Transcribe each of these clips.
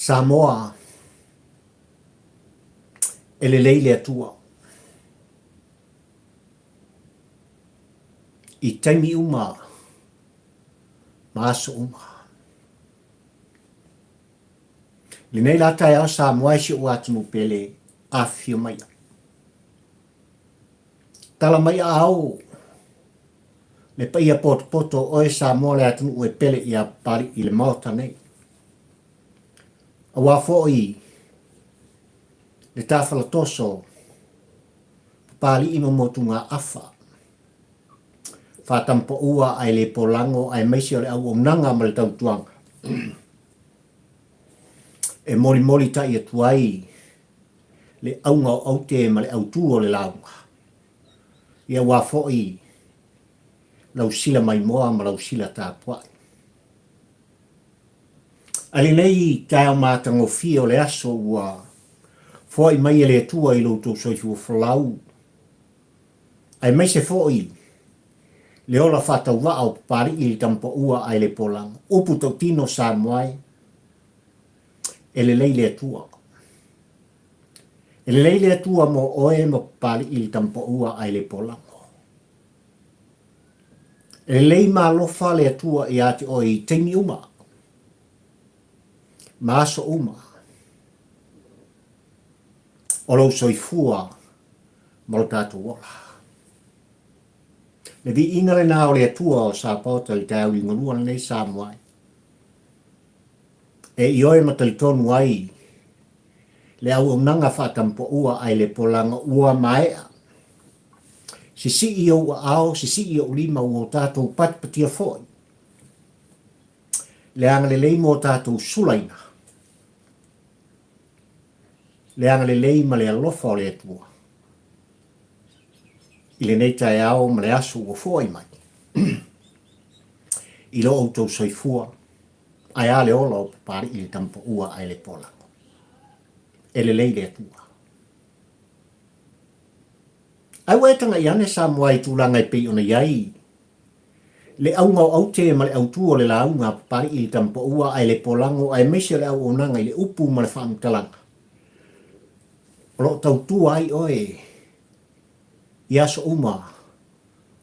Samoa, e lelei le Atua. I taimi uma ma aso uma. Lenei la taeao Samoa e si ou atunuu pele, afifio maia. Tala mai aao le paia potopoto o oe Samoa le atunuu e pele ia Papali'i i le Maota nei. Aua foi le tafalatoso Papali'i ma motugaafa, faatampaua ae le polago aemaise o le auaunaga ma le tautuaga e molimoli tai atu ai le auga o aute ma le autū o le lauga. Ia aua foi lau sila maimoa ma lau sila tapuai. A lenei taeao matagofie o le aso ua foai mai e le Atua i lo outou soifua folau, aemaise foi le ola faatauvaa o Papali'i le Tamapaua ae le Polaga, upu tautino Samoa e, e lelei le Atua. E lelei le Atua mo oe ma Papali'i le Tamapaua ae le Polago. E lelei ma alofa le Atua ia te oe i taimi uma ma aso uma o lou soifua ma lo tatou ola. Le viiga lena o le Atua o Sapaota i le taeao liugalua lenei Samoa e. E ioe ma talitonu ai le auaunaga faatampoua ae le polaga ua maea. Sisii ou aao, sisii ou lima ua o tatou patipatia foi le agalelei mo tatou sulaina, le agalelei ma le alofa o le Atua i lenei taeao ma le aso ua foai mai i lo outou soifua. Ae a le ola o Papali'i le tamapaua ae le polago. E lelei le Atua. Ae ua e tagai ane Samoa i tulaga e pei ona i ai le auga o aute ma le autū o le lauga a Papali'i le tamapaua ae le polago aemaise o le auaunaga i le upu ma le faamatalaga o lo o tautua ai oe i aso uma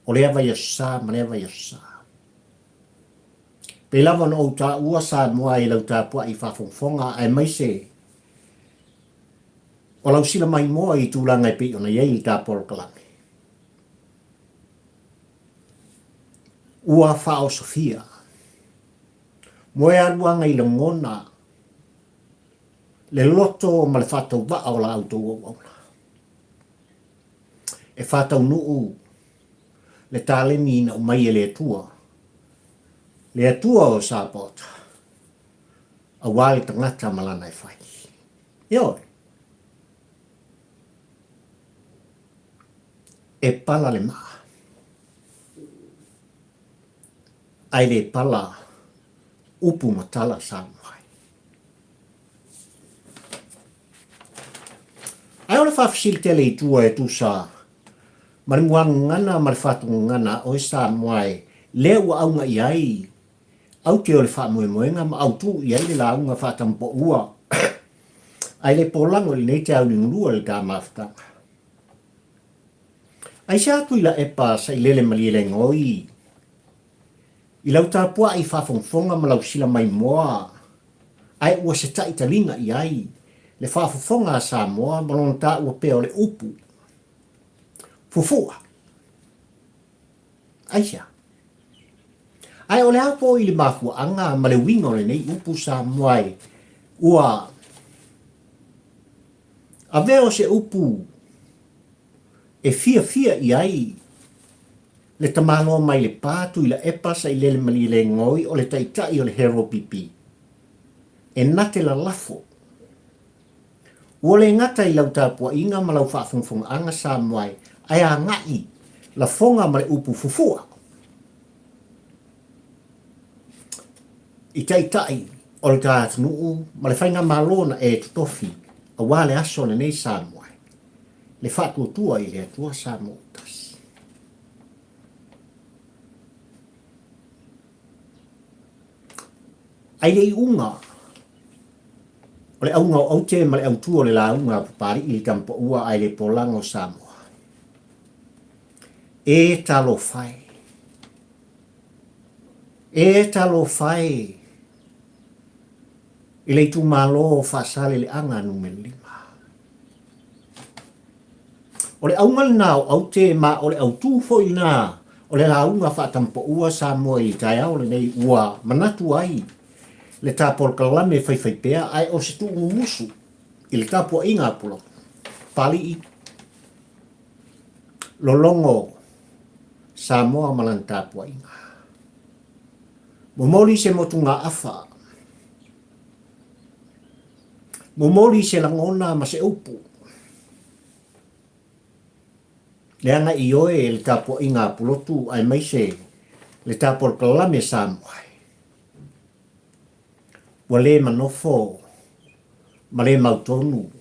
o lea vaiaso sa ma lea vaiaso sa. Pei lava ona ou taua Samoa i lau tapuai faafogafoga aemaise o lau sila maimoa i tulaga e pei ona i ai le ta polokalame. Ua faaosofia moe aluaga i lagona le loto ma le faatauvaa o la outou auauna. E faataunuu le taleni na aumai e le Atua, le Atua o Sapaota, aua le tagata ma lana e fai. Ioe. E pala le maa, ae le pala upu ma tala Samoa ai. Ae o le faafesili tele i tua e tusa ma le muagagana ma le faatugagana a oe Samoa e lea ua auga i ai aute o le faamoemoega ma autū i ai le lauga faatampaua ae le polago i lenei te auligulua le ta mafutaga. Aisea Tuilaepa sailele malielegaoi i lau tapuai faafogafoga ma lau sila maimoa ae ua se taitaliga i ai le faafofoga a Samoa ma lona taua pea o le upu fufu'a. Aisea? Ae o le a foi le mafuaaga ma le uiga o lenei upu Samoa e ua avea o se upu e fiafia i ai le tamaloa mai le pa Tuilaepa Sailele Malielegaoi o le taitai o le Hero PP e na te lalafo. Ua le gata i lau tapuaiga ma lau faafogafogaaga Samoa e, ae agai lafoga ma le upu fufu'a i taitai o le ta atunuu ma le faigamalo na e totofi aua le aso lenei Samoa e, le faatuatua i le Atua Samoa ua tasi. Ai le iuga. O le auga o aute ma le autu o le lauga a Papali'i i Tampaua ae le polaga o Samoa. E talofa e. E talofa e i le itumalo o Faasaleleaga Nu.5. O le auga lena o aute ma o le autu foi lena o le lauga faatampoua Samoa i le taeao lenei ua manatu ai le ta polokalame faifaipea ae o se tuumumusu i le tapuaiga a Pulotu. Papali'i, lologo Samoa ma lana tapuaiga. Momoli se motugaafa, momoli se lagona ma se upu, leaga i oe le tapuaiga a Pulotu aemaise le ta polokalame Samoa. Ua le manofo ma le mautonu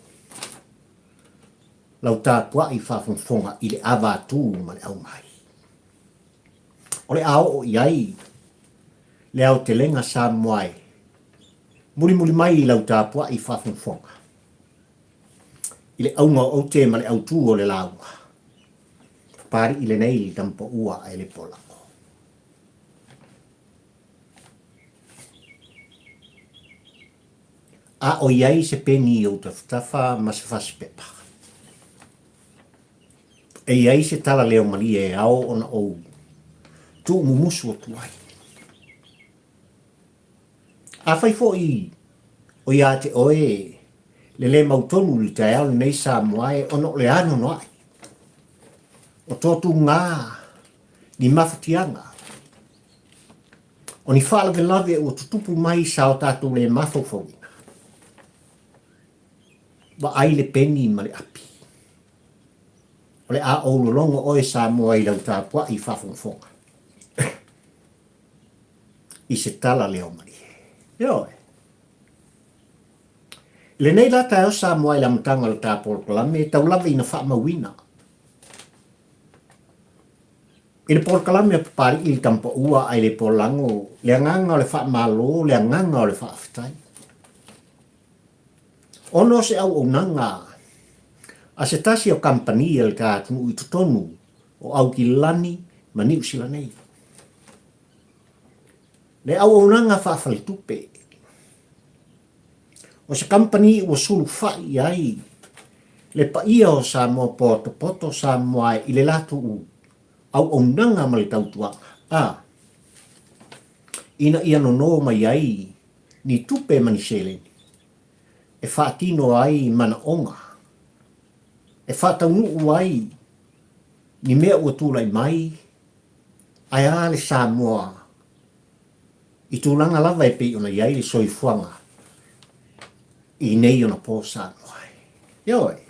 lau tapuai faafogafoga i le ava atu ma le aumai. O le a oo i ai le aotelega Samoa e mulimuli mai i lau tapuai faafogafoga i le auga o aute ma le autū o le lauga. Papali'i lenei i le tamapaua ae le polago. A o i ai se peni i ou tafatafa ma se fasipepa? E i ai se tala leo malie e ao ona ou tuumumusu atu ai? Afai foi o ia te oe le lē mautonu i le taeao lenei Samoa e ona o le anoanoai o toatuga ni mafatiaga, o ni faalavelave ua tutupu mai sa o tatou le mafaufauina, vaai le peni ma le api. O le a ou lologo oe Samoa i lau tapuai faafogafoga i se tala leo malie. Ioe. I lenei la taeao Samoa i le amataga o le ta polokalame, e tau lava ina faamauina I le polokalame a Papali'i le Tamapaua ae le Polago, le agaga o le faamalo, le agaga o le faafetai. Ona o se auaunaga a se tasi o kamupani a le ta atunuu i totonu o Aukilani ma Niu Sila nei. Le auaunaga faafaletupe. O se kamupani ua sulufai i ai le paia o Samoa potopoto Samoa i le latou auaunaga ma le tautuaga, a, ina ia nono mai ai ni tupe ma ni seleni e faatino ai manaoga, e faataunuu ai ni mea ua tulai mai, ae a le Samoa I tulaga lava e pei ona i ai le soifuaga i nei ona po Samoa. Ioe.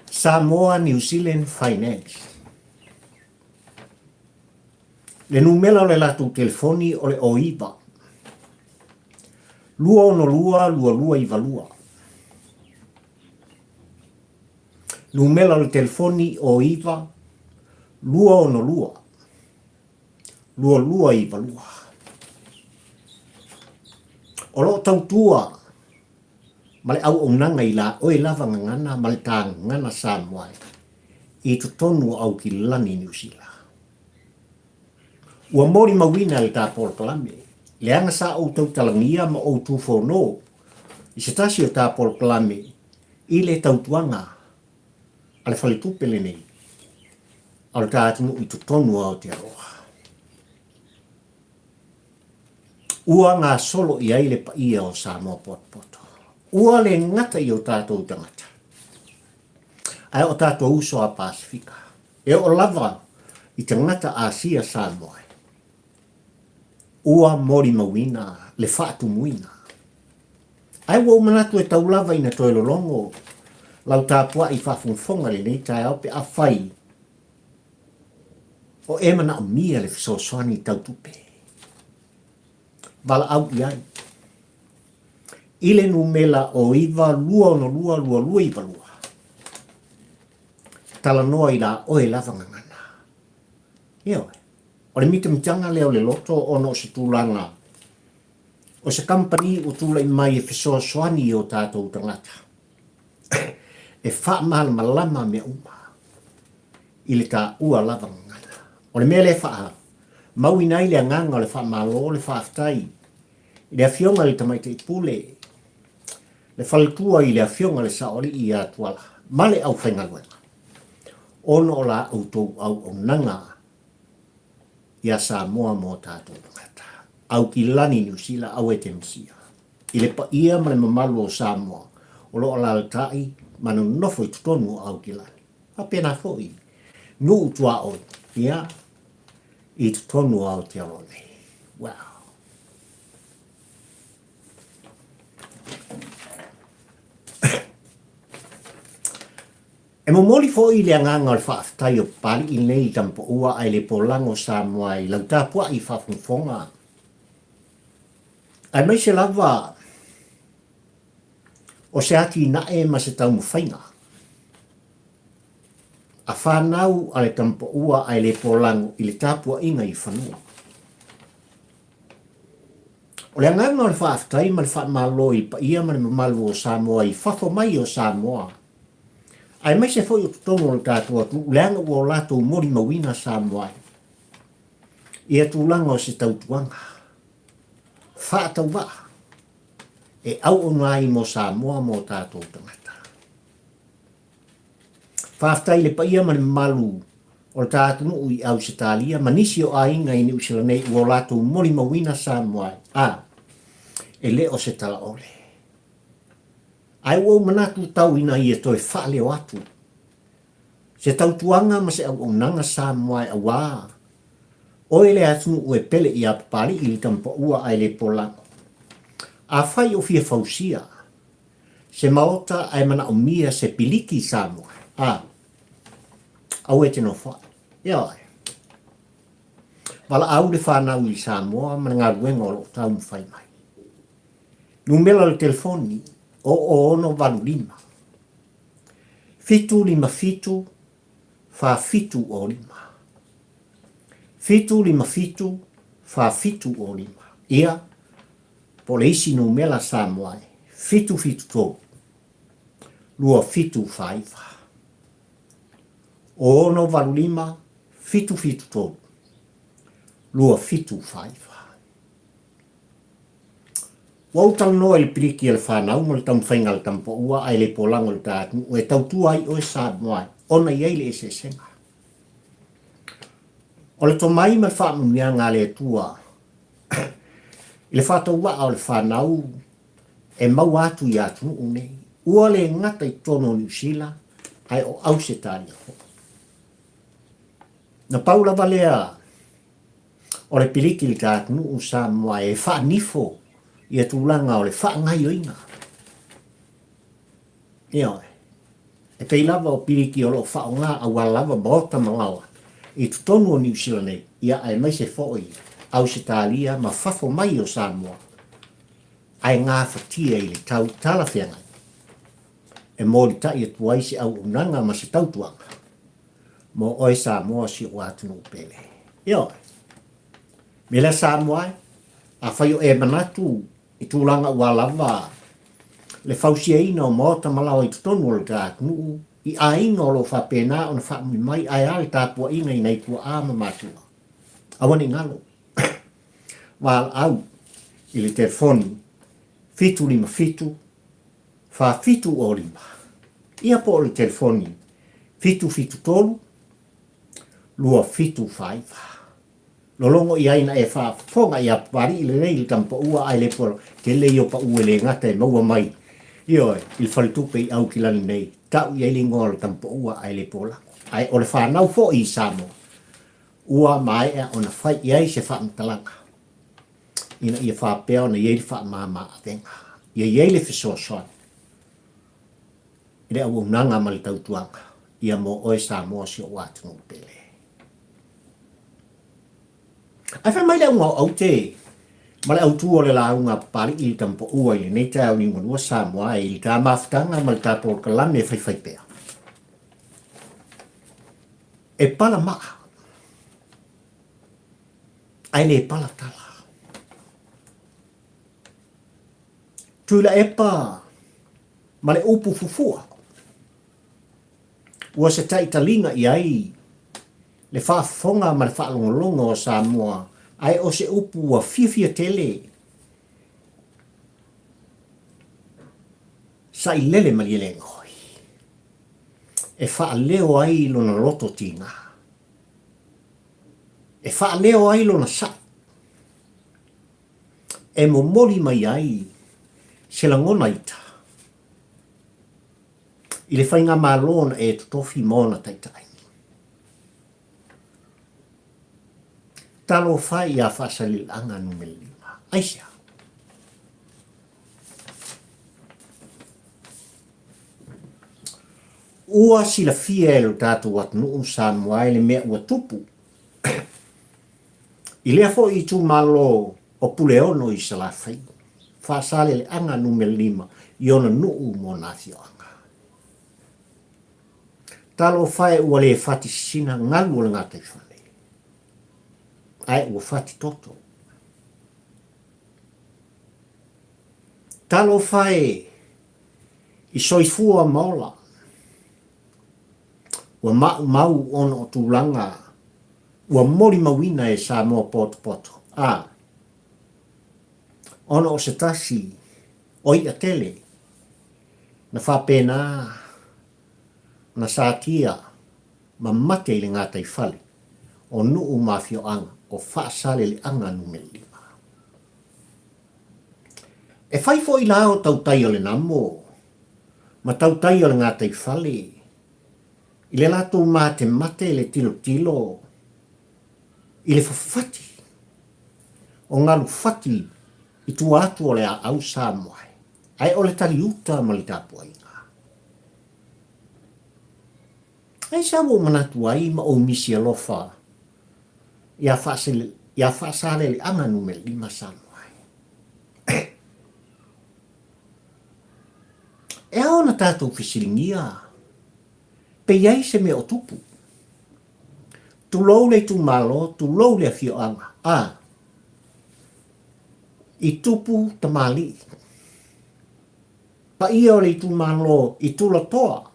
Samoa New Zealand Finance. Le numera o le latou telefoni o le 09 262 2292. Numera o le telefoni 09 262 2292. O lo o tautua ma le auaunaga i la oe lava gagana ma le ta gagana Samoa i totonu o Aukilani, Niu Sila. Ua molimauina e le ta polokalame, leaga sa ou tautalagia ma ou tufono i se tasi o ta polokalame i le tautuaga a le faletupe lenei a lo ta atunuu i totonu o Aotearoa. Ua gasolo i ai le paia o Samoa potopoto. Ua le gata i o tatou tagata, ae o tatou uso a Pasefika. E oo lava i tagata Asia Samoa, ua molimauina le faatumuina. Ae ua ou manatu e tau lava ina toe lologo lau tapuai faafogafoga i lenei taeao pe afai o e manaomia le fesoasoani tau tupe. Valaau i ai i le numela o 9 2 6 2 2 9 2. Talanoa i la oe lava gagana. Ioe. O le mitamitaga lea o le loto ona o se tulaga. O se kamupani ua tulai mai e fesoasoani i o tatou tagata e faamalamalama mea uma i le taua lava gagana. O le mea lea e faamauina ai le agaga o le faamalo le faafetai i le Afioga i le Tamaitai Pule, le faletua i le Afioga i le Saoalii ia Tuala ma le aufaigaluega ona o la outou auaunaga ia Samoa mo tatou tagata. Aukilani Niu Sila, aua e te misia. I le paia ma le mamalu o Samoa o lo o alaalatai ma nonofo i totonu o Aukilani. Faapena foi nuu tuaoi, ia, i totonu o Aotearoa nei. Wow. E momoli foi le agaga o le faafetai o Papali'i nei i Tamapaua ae le polago Samoa i lau tapua'i faafogafoga, aemaise lava o se atinae ma se taumafaiga a fanau a le Tamapaua ae le polago i le tapua'iga i fanua. O le agaga o le faafetai ma le faamalo i le paia ma le mamalu o Samoa i fafo mai o Samoa, aemaise foi o totonu o le tatou atunuu leaga ua o latou molimauina Samoa i ia tulaga o se tautuaga faatauvaa e auauna ai mo Samoa ma o tatou tagata. Faafetai i le paia ma le mamalu o le ta atunuu i Ausetalia ma nisi o aiga i Niu Sila nei ua o latou molimauina Samoa a e le o se tala ole. Ae ua ou manatu tau ina ia toe faaleo atu se tautuaga ma se auaunaga Samoa e auā oe le atunuu e pele iā Papali'i i le Tamapaua ae le polago. Afai o fia fausia se maota ae manaomia se piliki Samoa, a, aua e te nofoaʻi. Ioe. Valaau le fanau i Samoa ma le galuega o lo o taumafai mai. Numera o le telefoni, 0685 757 4705. 757 4705. Ia, po o le isi numera Samoa e 773 2749. 685 773 2749. Ua ou talanoa i le piliki a le fanau ma le taumafaiga a le tamapaua ae le polago i le ta atunuu e tautua ai oe Samoa ona i ai le eseesega. O le tomai ma le faamanuiaga a le Atua i le faatauvaa o le fanau e maua atu i atunuu nei, ua le gata i totonu o Niu Sila ae o Ausetalia foi. Na pau lava lea o le piliki i le ta atunuu Samoa e faanifo ia tulaga o le faagaioiga. Ioe. E pei lava o piliki o lo o faaaoga auala lava maota ma laoa i totonu o Niu Sila nei, ia aemaise foi Ausetalia ma fafo mai o Samoa, ae gafatia i le tau talafeagai e molitai atu ai se auaunaga ma se tautuaga mo oe Samoa si ou atunuu pele. Ioe. Me lea Samoa e, afai o e manatu i tulaga ua lava le fausiaina o maota ma laoa i totonu o le ta atunuu, i aiga o lo o faapena ona faamui mai ae a le tapuaiga i nai tuaa ma matua. Aua ne i galo. Valaau i le telefoni 757 4705. Ia po o le telefoni 773 2749. Lologo i ai na e faafofoga ia Papali'i lelei i le tamapaua ae le polo tele ia o pau e le gata e maua mai, ioe, i le faletupe i Aukilani nei, tau i ai le igoa o le tamapaua ae le polago. Ae o le fanau foi i Samoa, ua maea ona fai i ai se faamatalaga ina ia faapea ona i ai le faamama avega, ia i ai le fesoasoani i le auaunaga ma le tautuaga ia mo oe Samoa si ou atunuu pele. Ae fai mai le auga o aute ma le autū o le lauga a Papali'i i le Tamapaua i lenei taeao niumalua Samoa e i le ta mafutaga ma le ta polokalame faifaipea. E pala maa, ae le pala tala. Tuilaepa ma le upu fufua, ua se taitaliga i ai le faafofoga ma le faalogologo a Samoa, ae o se upu ua fiafia tele Sailele Malielegaoi e faaleo ai lona loto tiga, e faaleo ai lona sa'i, e momoli mai ai se lagona ita i le faigamalo na e totofi ma ona taitai. Talofa e ia Faasaleleaga Nu.5. Aisea? Ua silafia e lo tatou atunuu Samoa e le mea ua tupu i lea foi itumalo o Puleono i Salafai, Faasaleleaga Nu.5 i ona nuu ma ona afioaga. Talofa e ua le fati sisina galu o le gataifale, ae ua fati toto. Talofa e i soifua ma ola, ua maumau ona o tulaga ua molimauina e Samoa potopoto, a, ona o se tasi o iʻa tele na faapena ona satia ma mate i le gataifale o nuu ma afioaga o Faasaleleaga Nu.5. E fai foi la o tautai o le namo ma tautai o le gataifale i le latou matemate le tilotilo i le fafati o galu fati i tua atu o le aau Samoa ae o le taliuta ma le tapuaiga. Aisea ua ou manatu ai ma ou misi alofa iā iā Faasaleleaga Numera 5 Samoa e. E ao ona tatou fesiligia pe i ai se mea o tupu. Tulou le itumalo, tulou le afioaga, a i tupu tamalii. Paia o le itumalo i tulatoa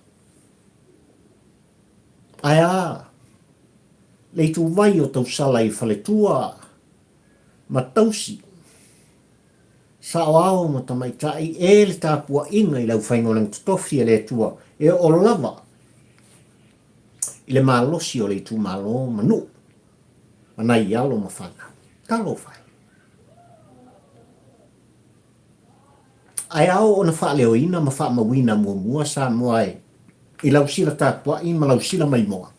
Ae a le ituvai o tausala i faletua ma tausi, saoao ma tamaitai e le tapuaiga i le aufaigaluega totofi a le Atua e oo lava i le malosi o le itumalo ma nuu ma nai alo ma fanau. Talofa e! Ae ao ona faaleoina ma faamauina muamua Samoa e i lau sila tapuai ma lau sila maimoa.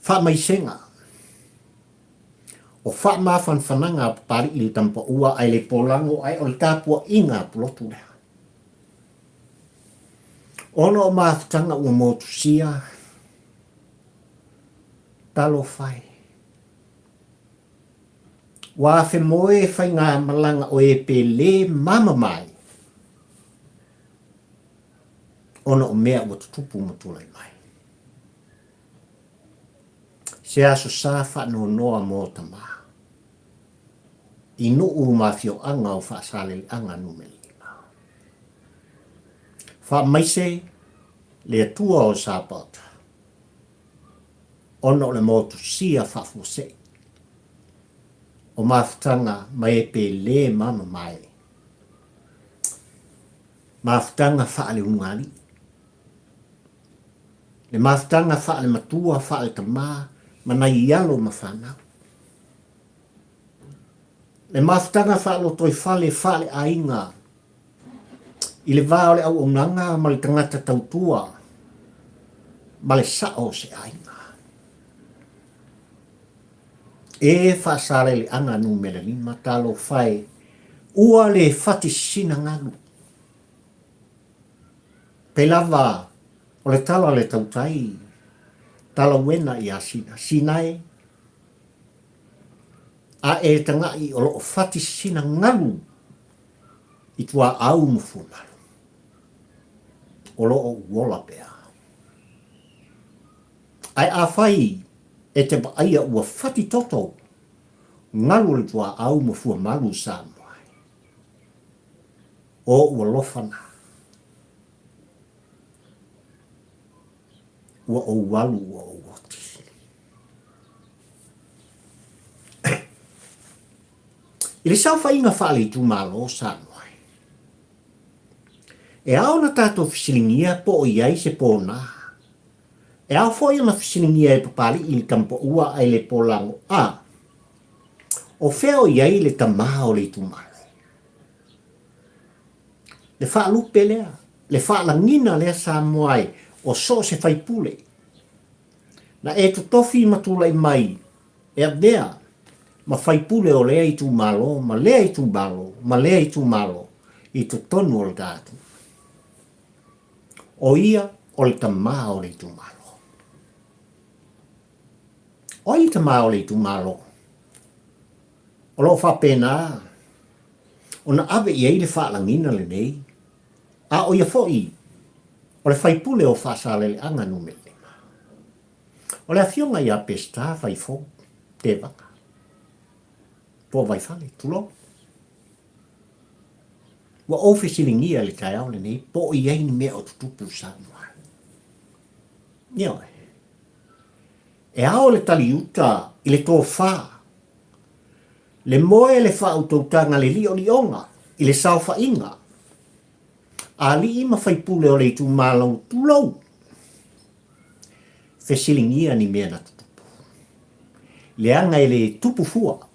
Faamaisega o faamafanafanaga a Papali'i le Tamapaua ae le polago ae o le tapuaiga a Pulotu lea. Ona o mafutaga ua motusia, talofa e. Ua afemoe faigamalaga o e pele ma mamae ona o mea ua tutupu ma tulai mai. Se aso sa faanoanoa mo tama i nuu ma afioaga o Faasaleleaga Numera 5. Faamaise le Atua o Sapaota. ona o le motusia faafuasei o mafutaga ma e pele ma mamae, mafutaga faaleulugalii, le mafutaga faalematua, faaletama ma nai alo ma fanau, le mafutaga faalotoifale faaleaiga I le va o le auaunaga ma le tagata tautua ma le sao o se aiga. E Faasaleleaga Numera 5, Talofa e, ua le fati sina galu. Pei lava o le tala a le tautai, talauena ia Sina, Sina e, a e taga'i o lo o fati sina galu i tuaau ma fuamalu, o lo o uola pea. Ae afai e te vaaia ua fati toto galu o le tuaau ma fuamalu i Samoa. O ou alofa na. Ua ou alu ua ou oti. I le saofaiga faale-itumalo o Samoa, e ao ona tatou fesiligia po o i ai se pona. E ao foi ona fesiligia e Papali'i i le Tamapaua ae le Polago a o fea o i ai le tama o le itumalo. Le faalupe lea, le faalagina lea Samoa e o so o se faipule. Na e totofi ma tulai mai e avea ma faipule o lea itumalo ma lea itumalo ma lea itumalo i totonu o le ta atunuu. O ia o le tama o le itumalo. O ai le tama o le itumalo? O lo o faapena ona ave i ai le faalagina lenei, a o ia foi o le faipule o Faasaleleaga numera 5. O le afioga ia Peseta Vaifou Tevaga, po o Vaifale, tulou. Ua ou fesiligia i le taeao lenei po o i ai ni mea o tutupu i Samoa. Ioe. E ao le taliuta i le tofa, le moe le faautautaga le liolioga i le saofaiga a alii ma faipule o le itumalo, tulou. Fesiligia ni mea na tutupu. Leaga e le tupu fua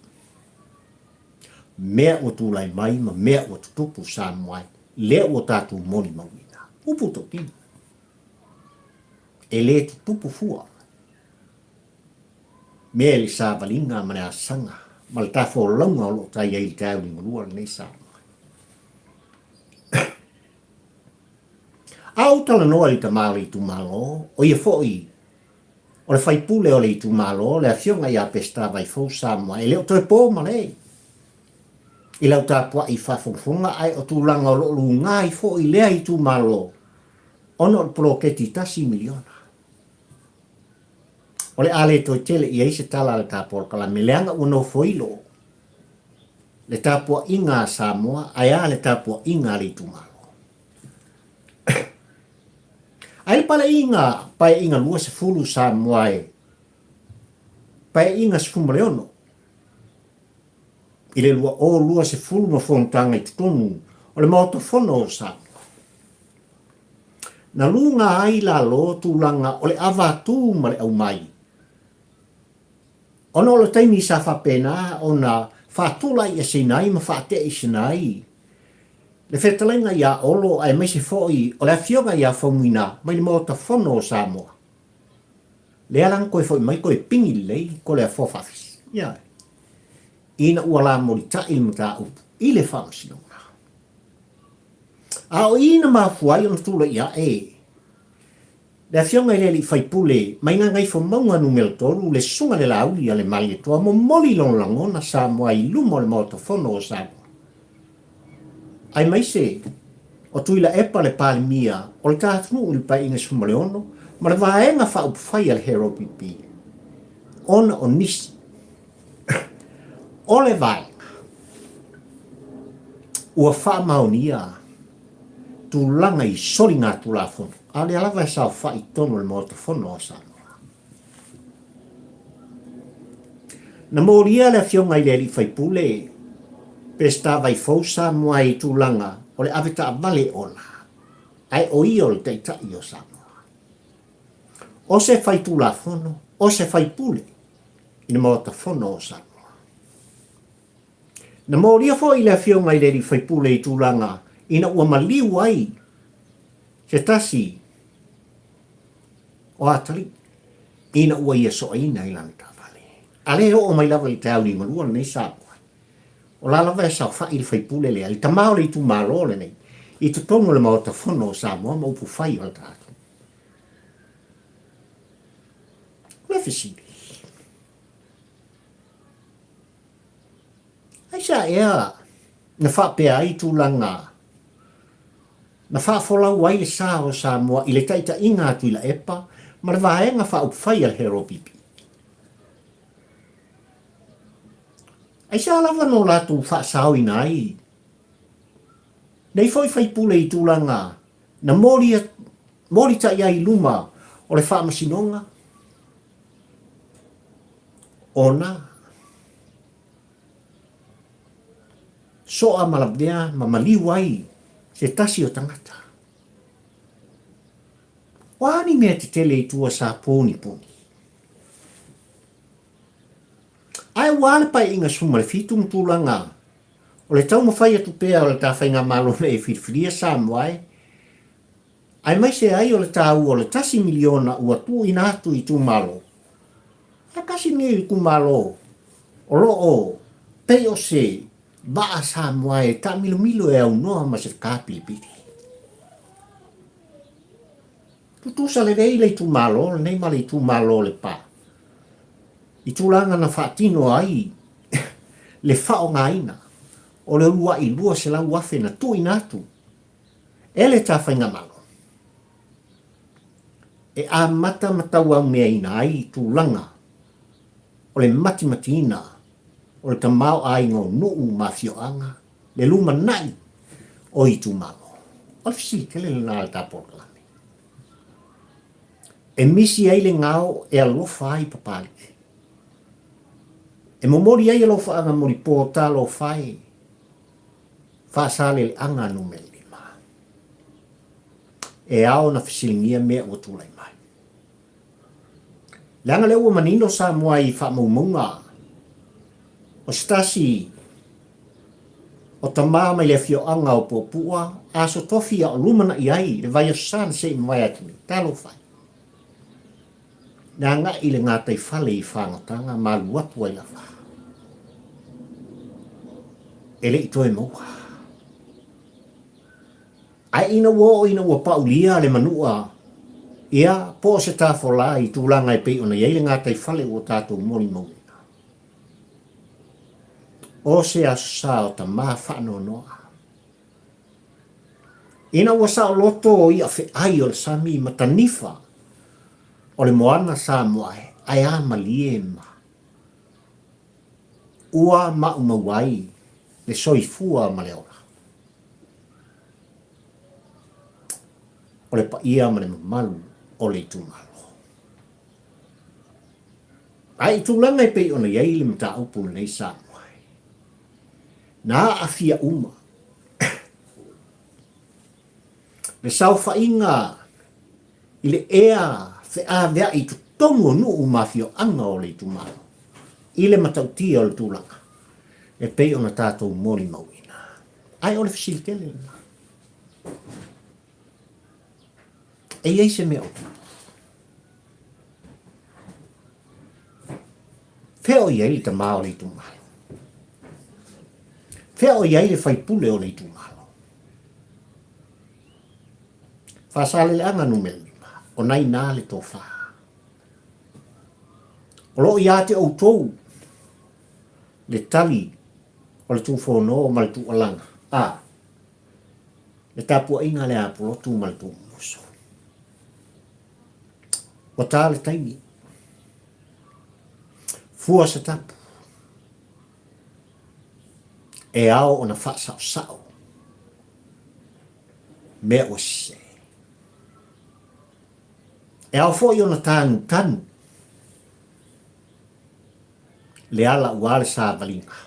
mea ua tulai mai ma mea ua tutupu Samoa lea ua tatou molimauina. Upu tautino. E le tutupu fua mea i le savaliga ma le asaga ma le tafolauga o lo o tai ai i le taeao liugalua lenei Samoa. A ou talanoa i le tama o le itumalo, o ia foi o le faipule o le itumalo, le afioga ia Peseta Vaifou Samoa, e le o toe po ma le i lau tapuai faafogafoga, ae o tulaga o lo o luga ai foi lea itumalo ona o le poloketi $1 miliona. O le a le toe tele i ai se tala a le ta polokalame, leaga ua nofoilo le tapuaiga a Samoa ae a le tapuaiga a le itumalo. Ae le Paleiga, Paeaiga 20 Samoa e, Paeaiga 16 i le 2020 ma fonotaga i totonu o le Maota Fono o Samoa. Na luga ai lalo tulaga o le avatū ma le aumai Ona o le taimi sa faapena ona faatulaiʻeseina ai ma faateʻiseina ai le fetalaiga iā Olo aemaise foi o le afioga iā Faumuina mai le Maota Fono o Samoa, lea la na toe foi mai toe pigi lelei ko le afoa faafisi, ioe, ina ua lamolitai le mataupu i le Faamasinoga. A o i na mafua ai ona tulai aʻe Le Afioga i le Alii Faipule mai Gagaifomauga Numera 3, le Susuga i le Laauli a le Malietoa, momoli lona lagona Samoa i luma o le Maota Fono o Samoa, aemaise o Tuilaepa le Palemia o le ta atunuu i le Paeaiga 16 ma le Vaega Faaupufai a le HRPP, ona o nisi o le Vaega ua faamaonia tulaga i soligatulafono, a o lea lava e saofai i totonu o le Maota Fono o Samoa. Na molia le Afioga i le Alii Faipule Peseta Vaifou Samoa i tulaga o le ave taavale ola, ae o ia o le Taitai o Samoa. O se faitulafono, o se faipule i le Maota Fono o Samoa. Na molia foi le Afioga i le alii faipule i tulaga ina ua maliu ai se tasi o atalii ina ua ia soaina i lana taavale. A lea e oo mai lava i le taeao liugalua lenei Samoa, o la lava e saofai le faipule lea, le tama o le itumalo lenei, i totonu o le Maota Fono o Samoa ma upufai o le tatou. O le fesili, Aisea ea na faapea ai tulaga na faafolau ai le sa o Samoa i le taitaiga a Tuilaepa ma le Vaega Faaupufai a le HRPP? Aisea lava na o latou faasaoina ai Nei foi faipule i tulaga na moli, molitai ai i luma o le faamasinoga, ona soa ma lavea ma maliu ai se tasi o tagata. O a ni mea tetele i tua sa poniponi? Ae ua a le paeaiga 17 ma tulaga o le taumafai atu pea o le ta faigamalo nei e filifilia Samoa e aemaise ai o le taua o le $1 miliona ua tuuina atu i itumalo. Ae tasi lenei itumalo o lo o pei o se vaa Samoa e taamilomilo e aunoa ma se kapilipili. Tutusa lelei le itumalo lenei ma le itumalo o Lepa i tulaga na faatino ai le faaaogaina o le uluai $200,000 na tuuina atu e le ta faigamalo e amata ma tauaumeaina ai tulaga o le matimatiina o le tamaoaiga o nuu ma afioaga, le lumanai o itumalo. O le fesili tele lena a le ta polokalame. E misi ai le gao e alofa ai Papalii. E momoli ai alofaaga molipo talofa e Faasaleleaga numera 5. E ao ona fesiligia mea ua tulai mai. Leaga lea ua manino Samoa i faamaumauga o se tasi o tama mai le afioaga o Puapua, Aso Tofi a o lumanai ai le vaiaso sa na se i mavae atu nei. Talofa e! Na agai i le gataifale i fagotanga ma alu atu ai lava. E le i toe maua. Ae ina ua oo ina ua paulia le manua, ia, po o se tafola i tulaga e pei ona i ai le gataifale ua tatou molimauina. O se aso sa o tama faanoanoa. Ina ua saoloto i'a fe'ai o le sami ma tanifa o le moana Samoa e, ae a malie ma ua maumau ai le soifua ma le ola. O le paia ma le mamalu o le itumalo. Ae i tulaga e pei ona i ai le mataupu lenei Samoa e, na aafia uma le saofaiga i le ea feaveai i totonu o nuu ma afioaga o le itumalo i le matautia o le tulaga e pei ona tatou molimauina. Ae o le fesili tele lena. E i ai se mea o tupu? Fea o i ai le tama o le itumalo? Fea o i ai le faipule o le itumalo? Faasaleleaga numera 5, o na inā le tofa. O lo o ia te outou le tali o le Tūfono ma le Tūalaga, a le tapuaiga a le Apulotu ma le Tuumuso. Ua tā le taimi. Fua se tapu. E ao ona faasaosao mea ua sese. E ao foi ona tanutanu le ala ua le savaliga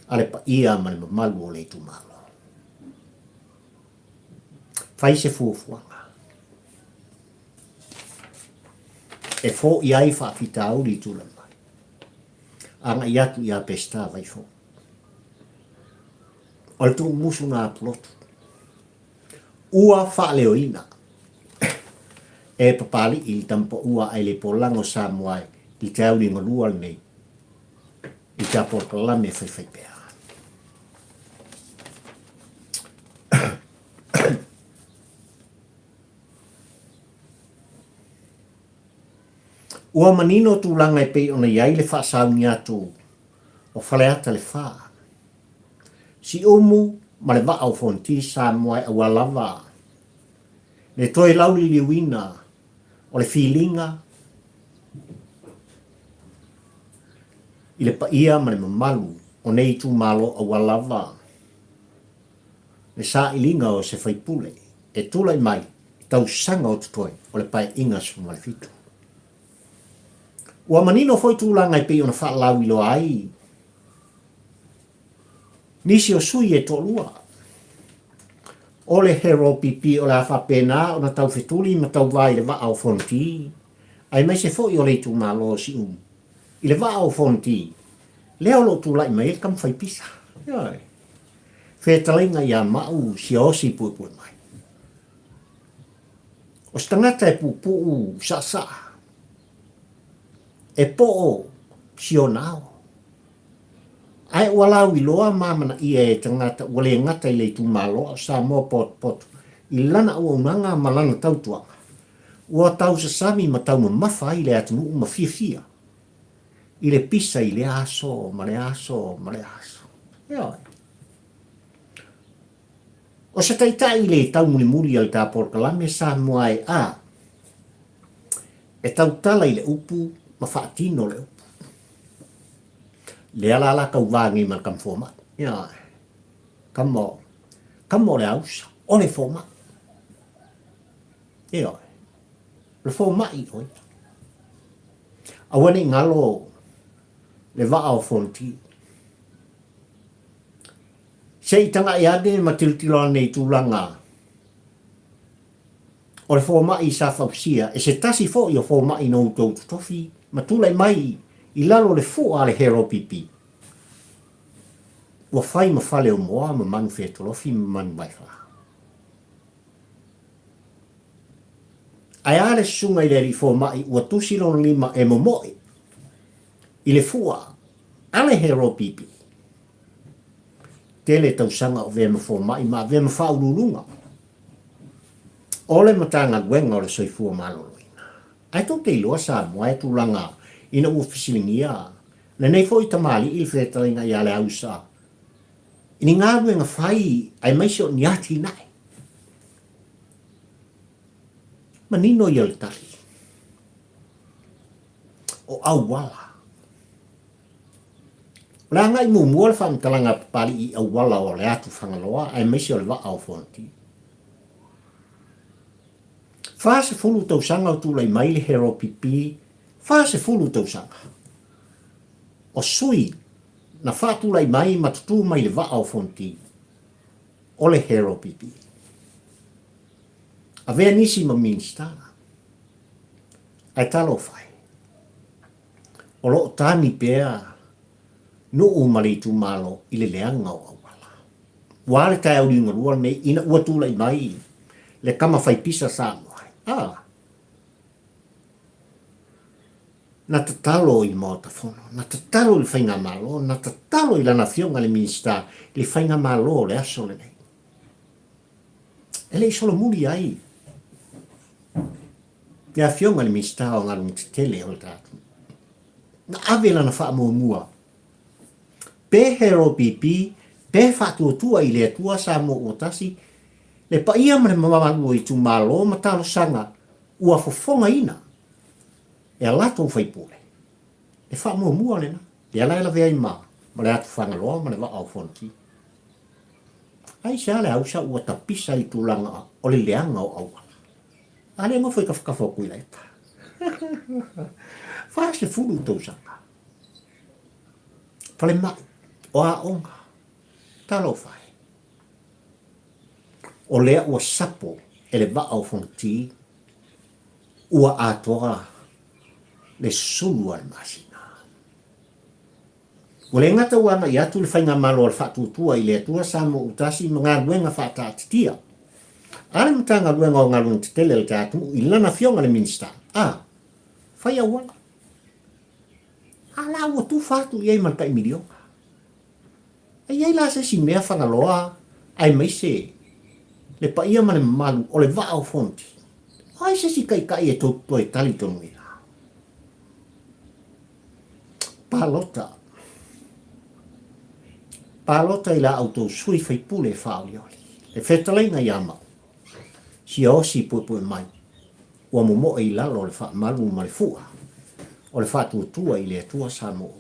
a le paia ma le mamalu o le itumalo. Fai se fuafuaga e foia ai faafitauli i tulai mai. Agai atu ia Peseta Vaifou. O le tuumusu na Apulotu. Ua faaleoina e Papali'i le tamapaua ae le polaga o Samoa i le taeauli galua lenei i ta polokalame faifaipea. Ua manino tulaga e pei ona i ai le faasauni atu o Faleata le Fa, Siumu ma le Vaa o Fonoti Samoa e aua lava le toe lauliliuina o le filiga i le paia ma le mamalu o nei itumalo aua lava. Le sailiga o se faipule e tulai mai i tausaga o totoe o le Paeaiga 17. Ua manino foi tulaga e pei ona faalauiloa ai nisi o sui e toalua. O le HEROPP o le a faapena ona taufetuli ma tauva i le vaa o Fonoti, aemaise foi o le itumalo o Siumu i le vaa o Fonoti, lea o lo o tulai mai ai le tama fai pisa. Ioe. Fetalaiga ia Ma'u siaosi puepue mai. O se tagata e puupuu saasaa, e po'o si ona ao, ae ua lauiloa ma amanaia e tagata ua le gata i le itumalo a o Samoa potopoto i lana auaunaga ma lana tautuaga, ua tausasami ma taumamafa ai le atunuu ma fiafia i le pisa i lea aso ma lea aso ma lea aso. Ioe. O se taitai le taumulimuli a le ta polokalame Samoa e a e tautala i le upu ma faatino le upu. Lea la la tauva nei ma le tama fomai. Ioe. Tama o, tama o le ausa, o le fomai. Ioe. O le fomai o ia. Aua ne i galo le vaa o Fonoti. Se i tagai ane ma tilotilo ane i tulaga o le fomai sa fausia e se tasi foi o fomai na outou totofi ma tulai mai i lalo o le fua a le HEROPP. Ua fai ma fale o moa ma manu fetolofi ma manu vaefa. Ae a le susuga i le alii fomai ua tusi lona lima e momoe i le fua a le HEROPP. Tele tausaga o avea ma fomai ma avea ma faauluuluga o le Matagaluega o le Soifua Maloloina. Ae tou te iloa Samoa e tulaga ina ua fesiligia lenei foi tamalii le fetalaiga ia Leausa i ni galuega fai aemaise o ni atinae. Manino ia le tali. O auala. O le agai muamua le faamatalaga a Papalii i auala o le atu Fagaloa aemaise o le vaa o Fonoti. 40 tausaga o tulai mai le HEROPP, 40 tausaga. O sui na faatulai mai ma tutū mai le vaa o Fonoti o le HEROPP. Avea nisi ma Minisita. Ae talofa e. O lo o tani pea nuu ma le itumalo i le leaga o auala. Ua a le taeao liugalua lenei ina ua tulai mai le tama fai pisa Samoa ai. A! Na tatalo i le Maota Fono, na tatalo i le Faigamalo, na tatalo i lana Afioga i le Minisita i le Faigamalo o le aso lenei. E le i solomuli ai le Afioga i le Minisita o Galuega Tetele o le tatou. Na ave lana faamuamua pe HEROPP pe Faatuatua i le Atua Samoa ua tasi, le paia ma le mamalu o itumalo ma talosaga ua fofogaina e a latou faipule. Le faamuamua lena, lea la e lavea ai ma ma le atu Fagaloa ma le vaa o Fonoti. Aisea le ausa ua tapisa i tulaga o le leaga o auala? A lea nofo i tafatafa o Tuilaepa. 40 tausaga. Falemai, o aoga, talofa e. O lea ua sapo e le vaa o Fonoti ua atoa le sulu a le masina. Ua le gata ua agai atu le Faigamalo a le Faatuatua i le Atua Samoa Utasi ma galuega faataatitia a le Matagaluega o Galuega Tetele a le Atunuu i lana Afioga i le Minisita, a fai auala. A la ua tufa atu i ai ma le tai miliona. E i ai la se isi mea Fagaloa aemaise le paia ma le mamalu o le Vaa o Fonoti? O ai se isi taitai e tou toe talitonuina? Palota. Palota i la outou sui faipule faaolioli. Le fetalaiga ia Ma'u, sia osi puepue mai, ua momoe i lalo o le faamalu ma le fua o le faatuatua i le Atua Samoa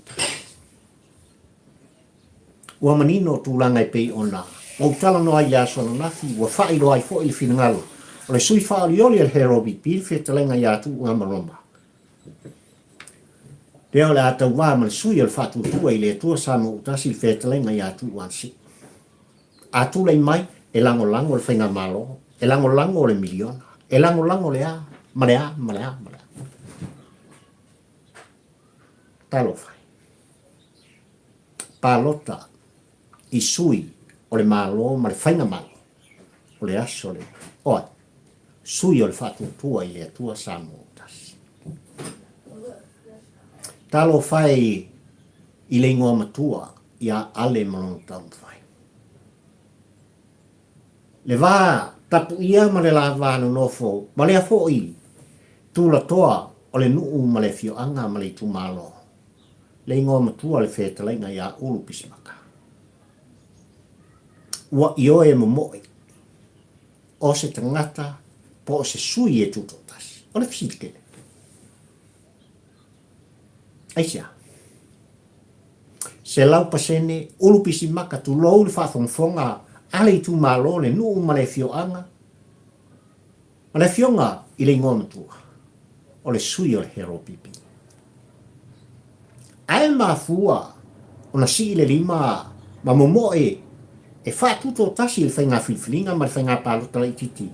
Ua manino tulaga e pei ona. Ua ou talanoa ai i le aso ananafi, ua faailoa ai foi le finagalo o le sui faaolioli o le HRPP le fetalaiga ia Tuugamaloma. Lea o le a tauva ma le sui o le Faatuatua i le Atua Samoa ua Tasi le fetalaiga ia Tuuansi. A tulai mai, e lagolago le Faigamalo, e lagolago le miliona, e lagolago le a, ma le a, ma le a, ma le a. Talofa e. Palota i sui o le Malo ma le Faigamalo o le aso lenei. O ai? Sui o le Faatuatua i le Atua Samoa ua Tasi. Talofa e i le igoa matua ia Ale ma lona taumafai. Le va tapuia ma le lava nonofo ma lea foi tulatoa o le nuu ma le afioaga ma le itumalo, le igoa matua le fetalaiga ia Ulu Pisimaka. Ua ioe momoe o se tagata po o se sui e tutoatasi. O le fesili tele. Aisea? 100% ulu pisimaka tulou le faafogafoga a le itumalo, le nuu ma le afioaga, ma le afioga i le igoa matua, o le sui o le HRPP. Ae mafua ona sii le lima ma momoe e faatutoatasi i le faiga filifiliga ma le faiga palota laitiiti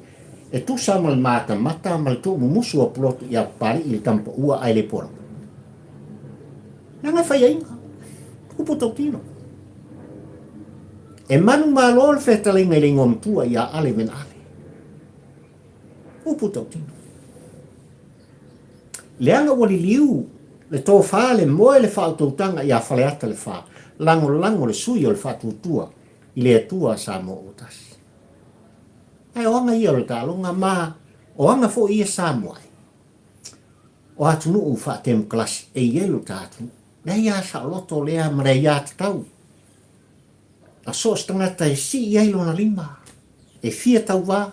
e tusa ma le matamata ma le tuumumusu o Pulotu ia Papalii i le Tamapaua ae le Pualapa. Leaga e faiaina, upu tautino. E manumalo le fetalaiga i le igoa matua ia Ale Vena Ale. Upu tautino. Leaga ua liliu le tofa le moe le faautautaga ia Faleata le Fa, lagolago le sui o le Faatuatua i le Atua Samoa ua tasi. Ae o aga ia o le taaloga ma o aga foi ia Samoa e. O atunuu faatemokalasi e i ai lo ta atunuu. Le aia saoloto lea ma le aia tatau. A so o se tagata e sii ai lona lima, e fia tauvā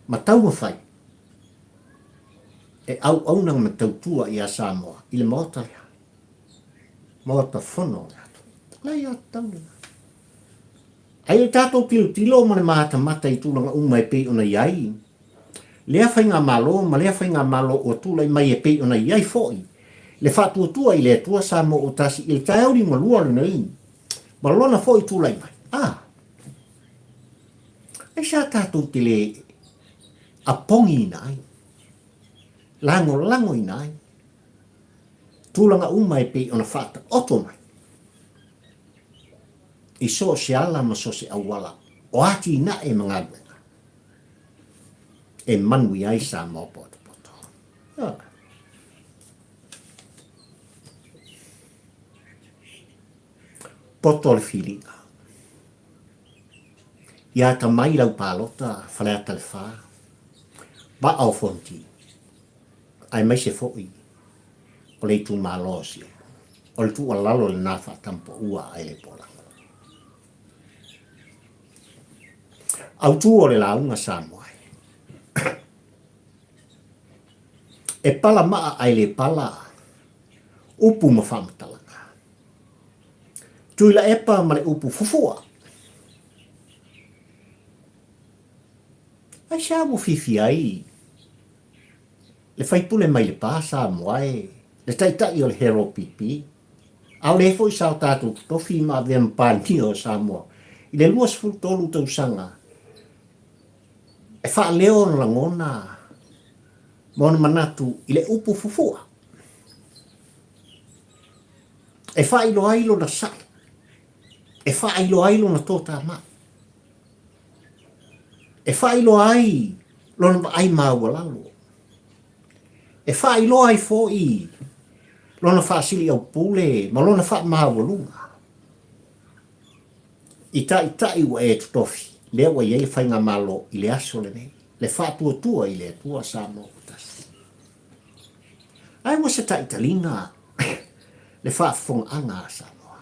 ma taumafai e auauna ma tautua iā Samoa i le Maota lea, Maota Fono o le atunuu. O le aia tatau lena. Ae i le tatou tilotilo ma le matamata i tulaga uma e pei ona i ai lea faigamalo ma lea faigamalo ua tulai mai e pei ona i ai foi le faatuatua i le Atua Samoa ua tasi i le taeao liugalua lenei ma lona foi tulai mai. A! Aisea tatou te le apogiina ai, lagolagoina ai tulaga uma e pei ona faataoto mai i so o se ala ma so o se auala o atinae ma galuega e manuia ai Samoa potopoto. Poto le filiga. Ia atamai lau palota Faleata le Fa, Vaa o Fonoti, aemaise foi o le itumalo o Siumu. O le tuualalo lena faatampoua ae le polago. Autu o le lauga Samoa e. E pala maa ae le pala upu ma faamatalaga. Tuilaepa ma le upu fufua. Aisea ua fiafia ai le faipule mai Lepa Samoa e le taitai o le HRPP, aole ai foi sa o tatou totofi ma avea ma Palemia o Samoa i le 23 tausaga e faaleo ona lagona ma ona manatu i le upu fufua. E faailoa ai lona saʻi, e faailoa ai lona totamai, e faailoa ai lona vaai maualalo, e faailoa ai foi lona faasiliaupule ma lona faamaualuga i taitai ua e totofi, lea ua i ai le faigamalo i le aso lenei, le faatuatua i le Atua Samoa ua tasi. Ae ua se taitaliga le faafofogaaga a Samoa.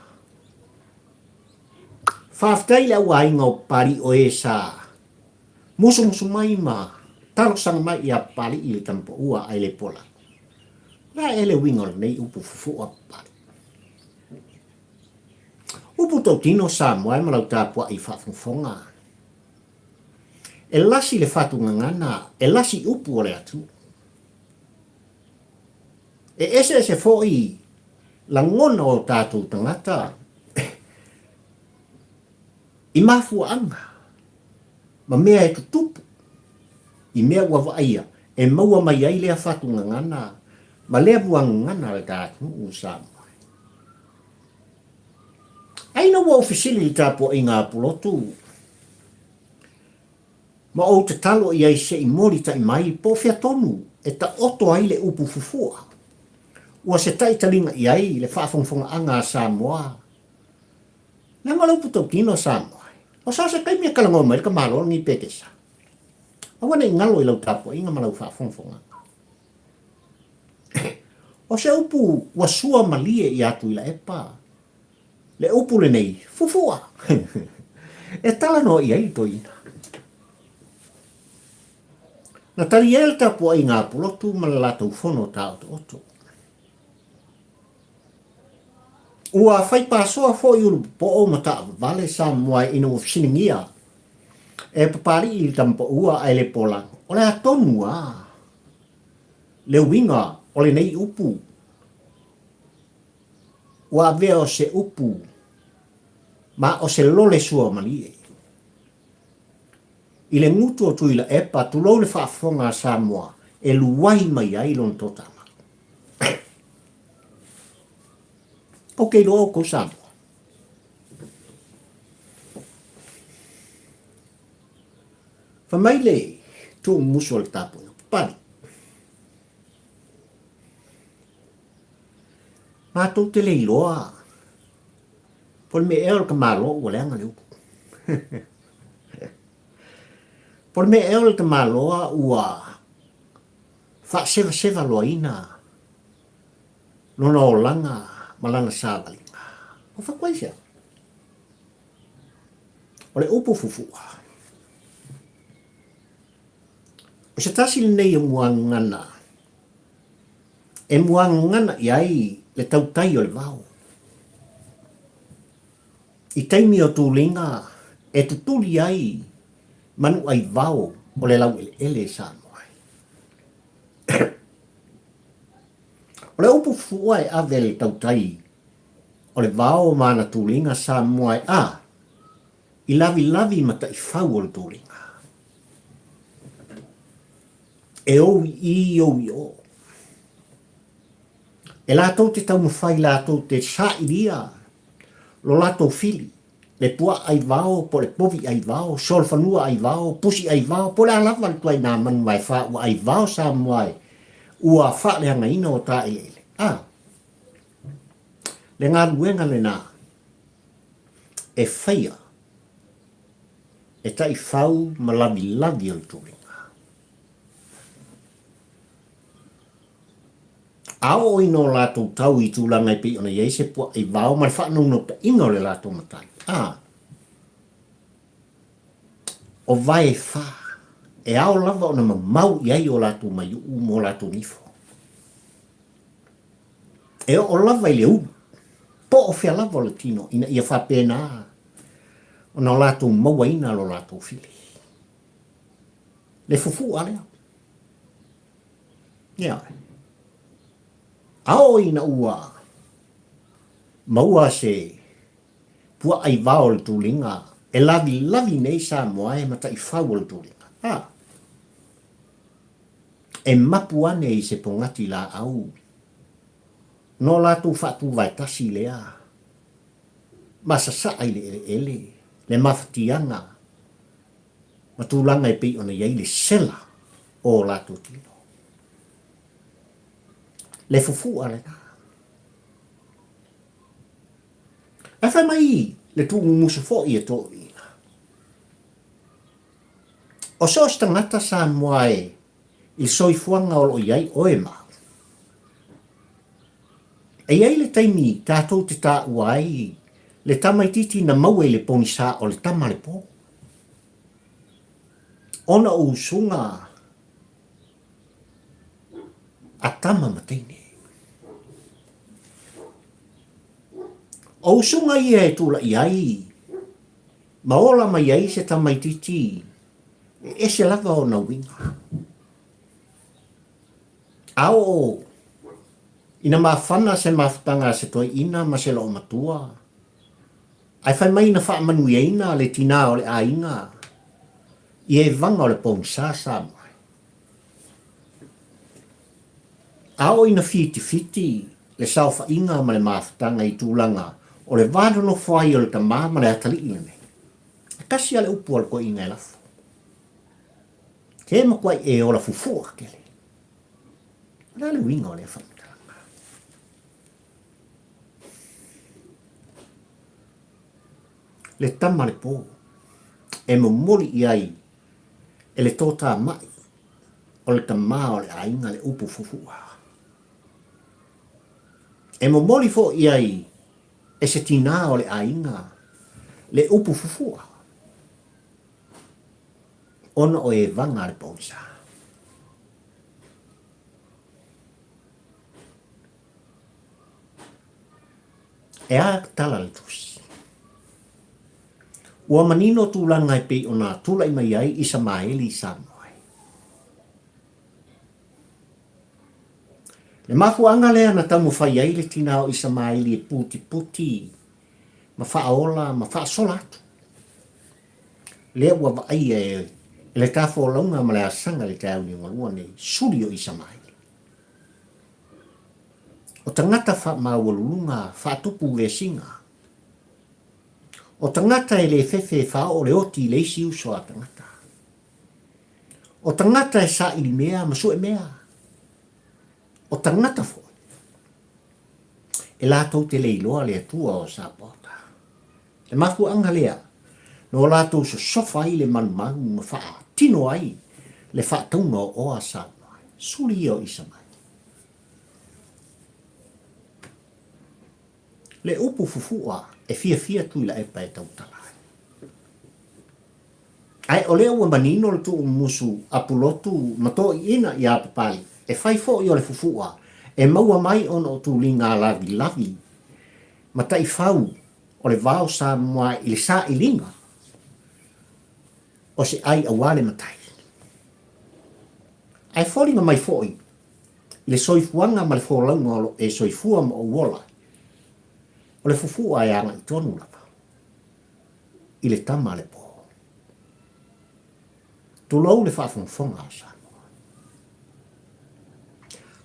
Faafetai i le auaiga o Papalii o e sa musumusu mai ma talosaga mai ia Papalii i le tamapaua ae le pola. O le a ea le uiga o lenei upu fufua Papalii? Upu tautino Samoa e ma lau tapuai faafogafoga. E lasi le fatugagana, e lasi upu o le atunuu. E eseese foi lagona o tatou tagata i mafuaaga ma mea e tutupu i mea ua vaaia e maua mai ai lea fatugagana ma lea muagagana a le ta atunuu o Samoa. Ai ina ua ou fesili i le tapuaiga a Pulotu ma ou tatalo i ai se i molitai mai po o fea tonu e taoto ai le upu fufua ua se taitaliga i ai le faafogafogaaga a Samoa. Leaga o le upu tautino a Samoa, o so o se taimi e talanoa mai le tamaloa lenei Petesa. Aua ne i galo i lau tapuaiga ma lau faafogafogaga. O se upu ua sua malie ia Tuilaepa, le upu lenei, fufua! E talanoa i ai le toeaina. Na tali ai le tapuaiga a Pulotu ma le latou fono taotooto. Ua fai pasoa foi Ulupopoo ma taavavale Samoa ina ua fesiligia e Papalii i le tamapaua ae le polago. O le a tonu a le uiga o lenei upu? Ua avea o se upu ma o se lole suamalie. I le gutu o Tuilaepa, tulou le faafofoga a Samoa e luai mai ai lona toatamalu. Ou te iloa outou Samoa. Fai mai le tuumumusu o le tapuaiga, Papalii, matou te le iloa po o le mea ea o le tamaloa ua leaga le upu. Po o le mea ea o le tamaloa ua faasevaseva loaina lona olaga ma lana savaliga. Ua fai atu ai sea? O le upu fufua, o se tasi lenei o muagagana e muagagana i ai le tautai o le vao. I taimi o tuliga e tutuli ai manu ai vao o le laueleele e Samoa ai. O le upu fua e ave le tautai o le vao ma ana tuliga Samoa e a i lavilavi ma taifau o le tuliga. E ou i i, ou i o. E latou te taumafai latou te sailia lo latou fili, le puaa ai vao po o le povi ai vao, solofanua ai vao, pusi ai vao, po o le a lava le ituaiga manu vaefa ua ai vao Samoa e ua faaleagaina o ta eleele. A, le galuega lena e faia e taifau ma lavilavi o le tuliga. A oo ina o latou tau i tulaga e pei ona i ai se puaʻai vao ma le faanaunautaiga o le latou matai, a o vae fa, e ao lava ona mamau i ai o latou maiuʻu ma o latou nifo. E oo lava i le ulu, po o fea lava o le tino, ina ia faapena ona o latou mauaina lo latou fili. Le fufuʻa lea. Ia. A oo ina ua maua se puaʻai vao o le tuliga e lavilavi nei Samoa e mataifau o le tuliga, a, e mapu ane i se pogati laau no latou faatuvaetasi lea ma sasaa i le eleele le mafatiaga ma tulaga e pei ona i ai le sela o o latou tino. Le fufu'a lena. Ae fai mai le tuumumusu foi e toeaiina, O so o se tagata Samoa e i le soifuaga o lo o i ai oe ma au. E i ai le taimi tatou te taua ai le tamaitiiti na maua i le pogisa o le tama le po. Ona o usuga a tama ma teine. O usuga ia e tulai ai ma ola mai ai se tamaitiiti E ese lava ona uiga. A oo ina mafana se mafutaga a se toeaina ma se loomatua, ae fai mai na faamanuiaina le tinā o le aiga i evaga o le pogisa Samoa. A oo ina fitifiti le saofaiga ma le mafutaga i tulaga o le va nonofo ai o le tama ma le atalii lenei, e tasi lava le upu a le toeaina e lafo, Ke matuai e ola fufu'a tele. O le a le uiga o lea faamatalaga? Le tama le pō e momoli i ai e le tōtāma'i o le tamā o le aiga le upu fufu'a. E momoli foi i ai e se tinā o le aiga le upu fufu'a ona o evaga a le pogisa. E a tala le tusi? Ua manino tulaga e pei ona tulai mai ai Isamaeli i Samoa. Le mafuaaga lea na taumafai ai le tinā o Isamaeli e putiputi ma faaola ma faasola atu. Lea ua vaaia e le ta folauga ma le asaga i le taeao liugalua nei, suli o Isamaeli. O tagata faamaualuluga faatupu vesiga. O tagata e le fefe e faaoo le oti i le isi uso a tagata. O tagata e saili mea ma sue mea. O tagata foi e latou te le iloa le Atua o Sapaota. Le mafuaaga lea na o latou sosofa ai le malumalu ma faatino ai le faatauga o oa Samoa. Suli ia o Isamaeli. Le upu fufu'a e fiafia Tuilaepa e tautala ai. Ae o lea ua manino le tuumumusu a Pulotu ma toeaiina iā Papalii, e fai foi o le fufu'a e maua mai ona o tuliga lavilavi ma taifau o le vao Samoa i le sailiga o se ai auā le matai. Ae foliga mai foi i le soifuaga ma le folauga o lo e soifua ma ou ola, o le fufu'a e agai tonu lava i le tama a le pō. Tulou le faafogafoga a Samoa.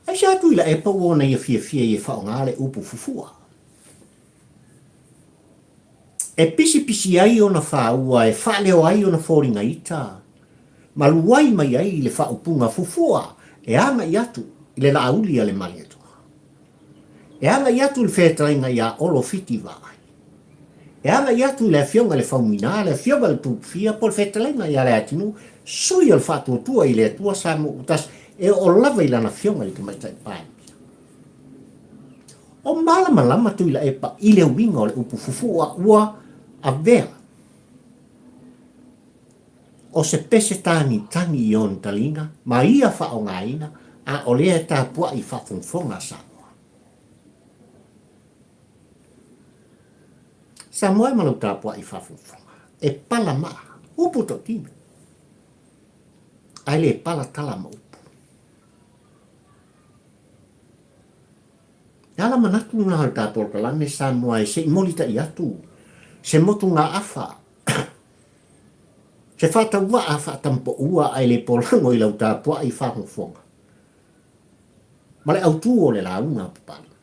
Aisea Tuilaepa ua ona ia fiafia i e faaaoga le upu fufu'a? E pisipisi ai ona fāua e faaleo ai ona foliga ita, ma luai mai ai le faaupuga fufu'a e agai atu i le laauli a le Malietoa. E agai atu i le fetalaiga iā Olo Fiti Vaai. E agai atu i le Afioga i le Faumuina, le Afioga i le Tupufia po o le fetalaiga iā Leatinuu, sui o le Faatuatua i le Atua Samoa ua tasi, e oo lava i lana Afioga i le Tamaitai Palemia. O malamalama Tuilaepa i le uiga o le upu fufu'a ua avea o se pese tagitagi i ona taliga ma ia faaaogaina, a o lea e tapuai i faafogafoga a Samoa. Samoa e ma lau tapuai i faafogafoga, e pala maa, upu tautino, ae le pala tala ma upu. E ala manatu lena o le ta polokalame Samoa e se i molitai atu se motugaafa, se faatauvaa faatampoua ae le polago i lau tapuai faafogafoga ma le autu o le lauga a Papalii.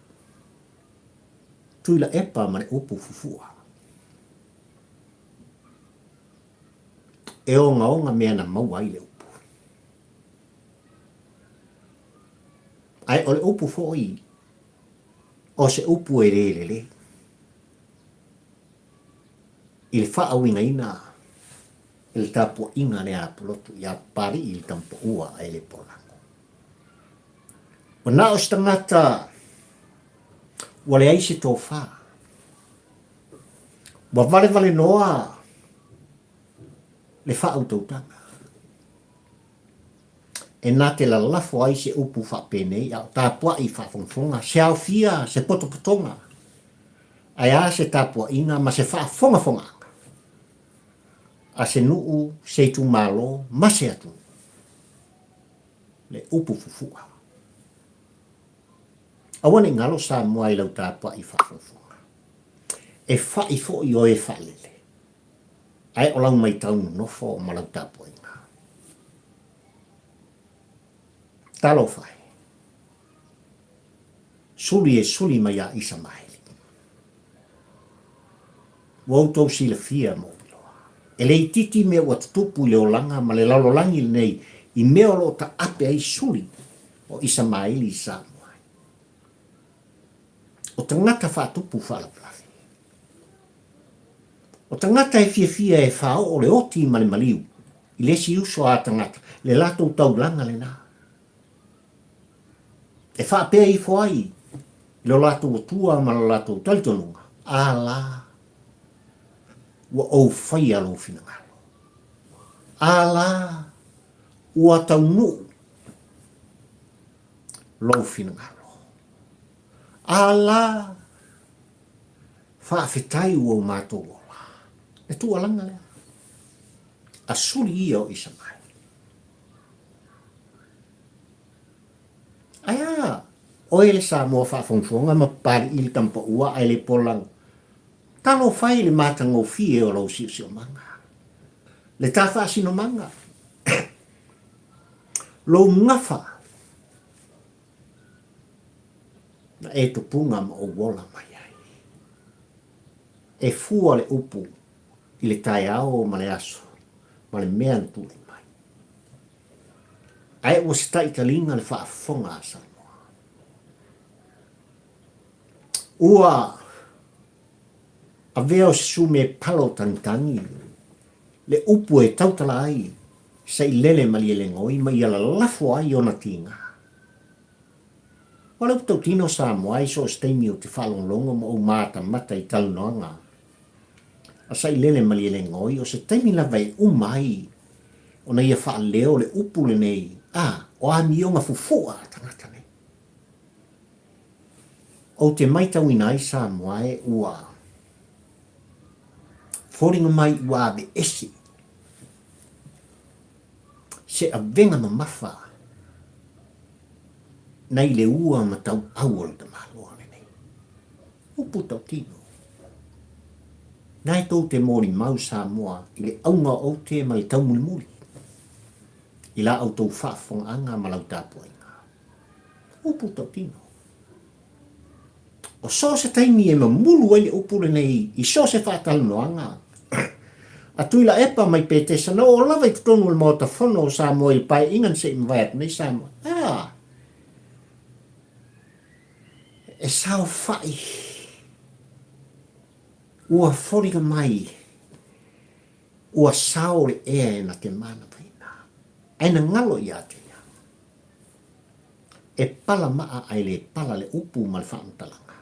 Tuilaepa ma le upu fufu'a. E ogaoga mea na maua ai le upu. Ae o le upu foi, o se upu e le lelei i le faauigaina e le tapuaiga lea a Pulotu iā Papalii i le tamapaua ae le polago. Ua na o se tagata ua leai se tofa. Ua valevalenoa le faautautaga. E na te lalafo ai se upu faapenei a o tapuai faafogafoga, se aofia, se potopotoga, ae a se tapuaiga ma se faafogafogaaga. a se nuu, se itumalo ma se atunuu. Le upu fufu'a. Aua ne i galo Samoa i lau tapua'i faafogafoga. E fa'i foi oe faalele, ae o lau maitau nonofo ma lau tapuaiga. Talofa e! Suli e suli mai a Isamaeli. Ua outou silafia ma ou iloa, e le itiiti mea ua tutupu i le olaga ma le lalolagi lenei i mea o lo o taape ai suli o Isamaeli i Samoa ai. O tagata faatupu faalavelave. O tagata e fiafia e faaoo le oti ma le maliu i le isi uso a tagata, le latou taulaga lena. E faapea ifo ai i lo latou Atua ma lo latou talitonuga, A la, ua ou faia lou finagalo. A la, ua taunuu lou finagalo. A la, faafetai ua o matou ola. Le tuualaga lea, a suli ia o Isamaeli. Ae a oe le Samoa faafogafoga ma papalii le tamapaua ae le polaga, talofa e i le matagofie o lou siosiomaga, le ta faasinomaga, lou gafa na e tupuga ma ou ola mai ai. E fua le upu i le taeao ma le aso ma le mea na tulai mai. Ae ua setaʻi taliga le faafofoga a Samoa. Ua avea o se sume palo tagitagi le upu e tautala ai sailele malielegaoi ma ia lalafo ai ona tiga. Ua le upu tautino Samoa i so o se taimi ou te faalogologo ma ou matamata i talanoaga a sailele malielegaoi, o se taimi lava e uma ai ona ia faaleo le upu lenei, a, o amioga fufu'a a tagata nei. Ou te maitauina ai Samoa e ua foliga mai ua aveese se avega mamafa nai le ua ma tauau o le tamaloa lenei. Upu tautino. Na e tou te molimau Samoa i le auga o aute ma le taumulimuli i la outou faafofogaaga ma lau tapuaiga. Upu tautino. O so o se taimi e mamulu ai le upu lenei i so o se faatalanoaga a Tuilaepa mai Petesa na oo lava i totonu o le Maota Fono o Samoa i le Paeaiga na se i mavae atu nei Samoa. A! E saofai ua foliga mai ua sao le ea e na te manavaina, ae na galo ia te ia. E pala maa ae le pala le upu ma le faamatalaga.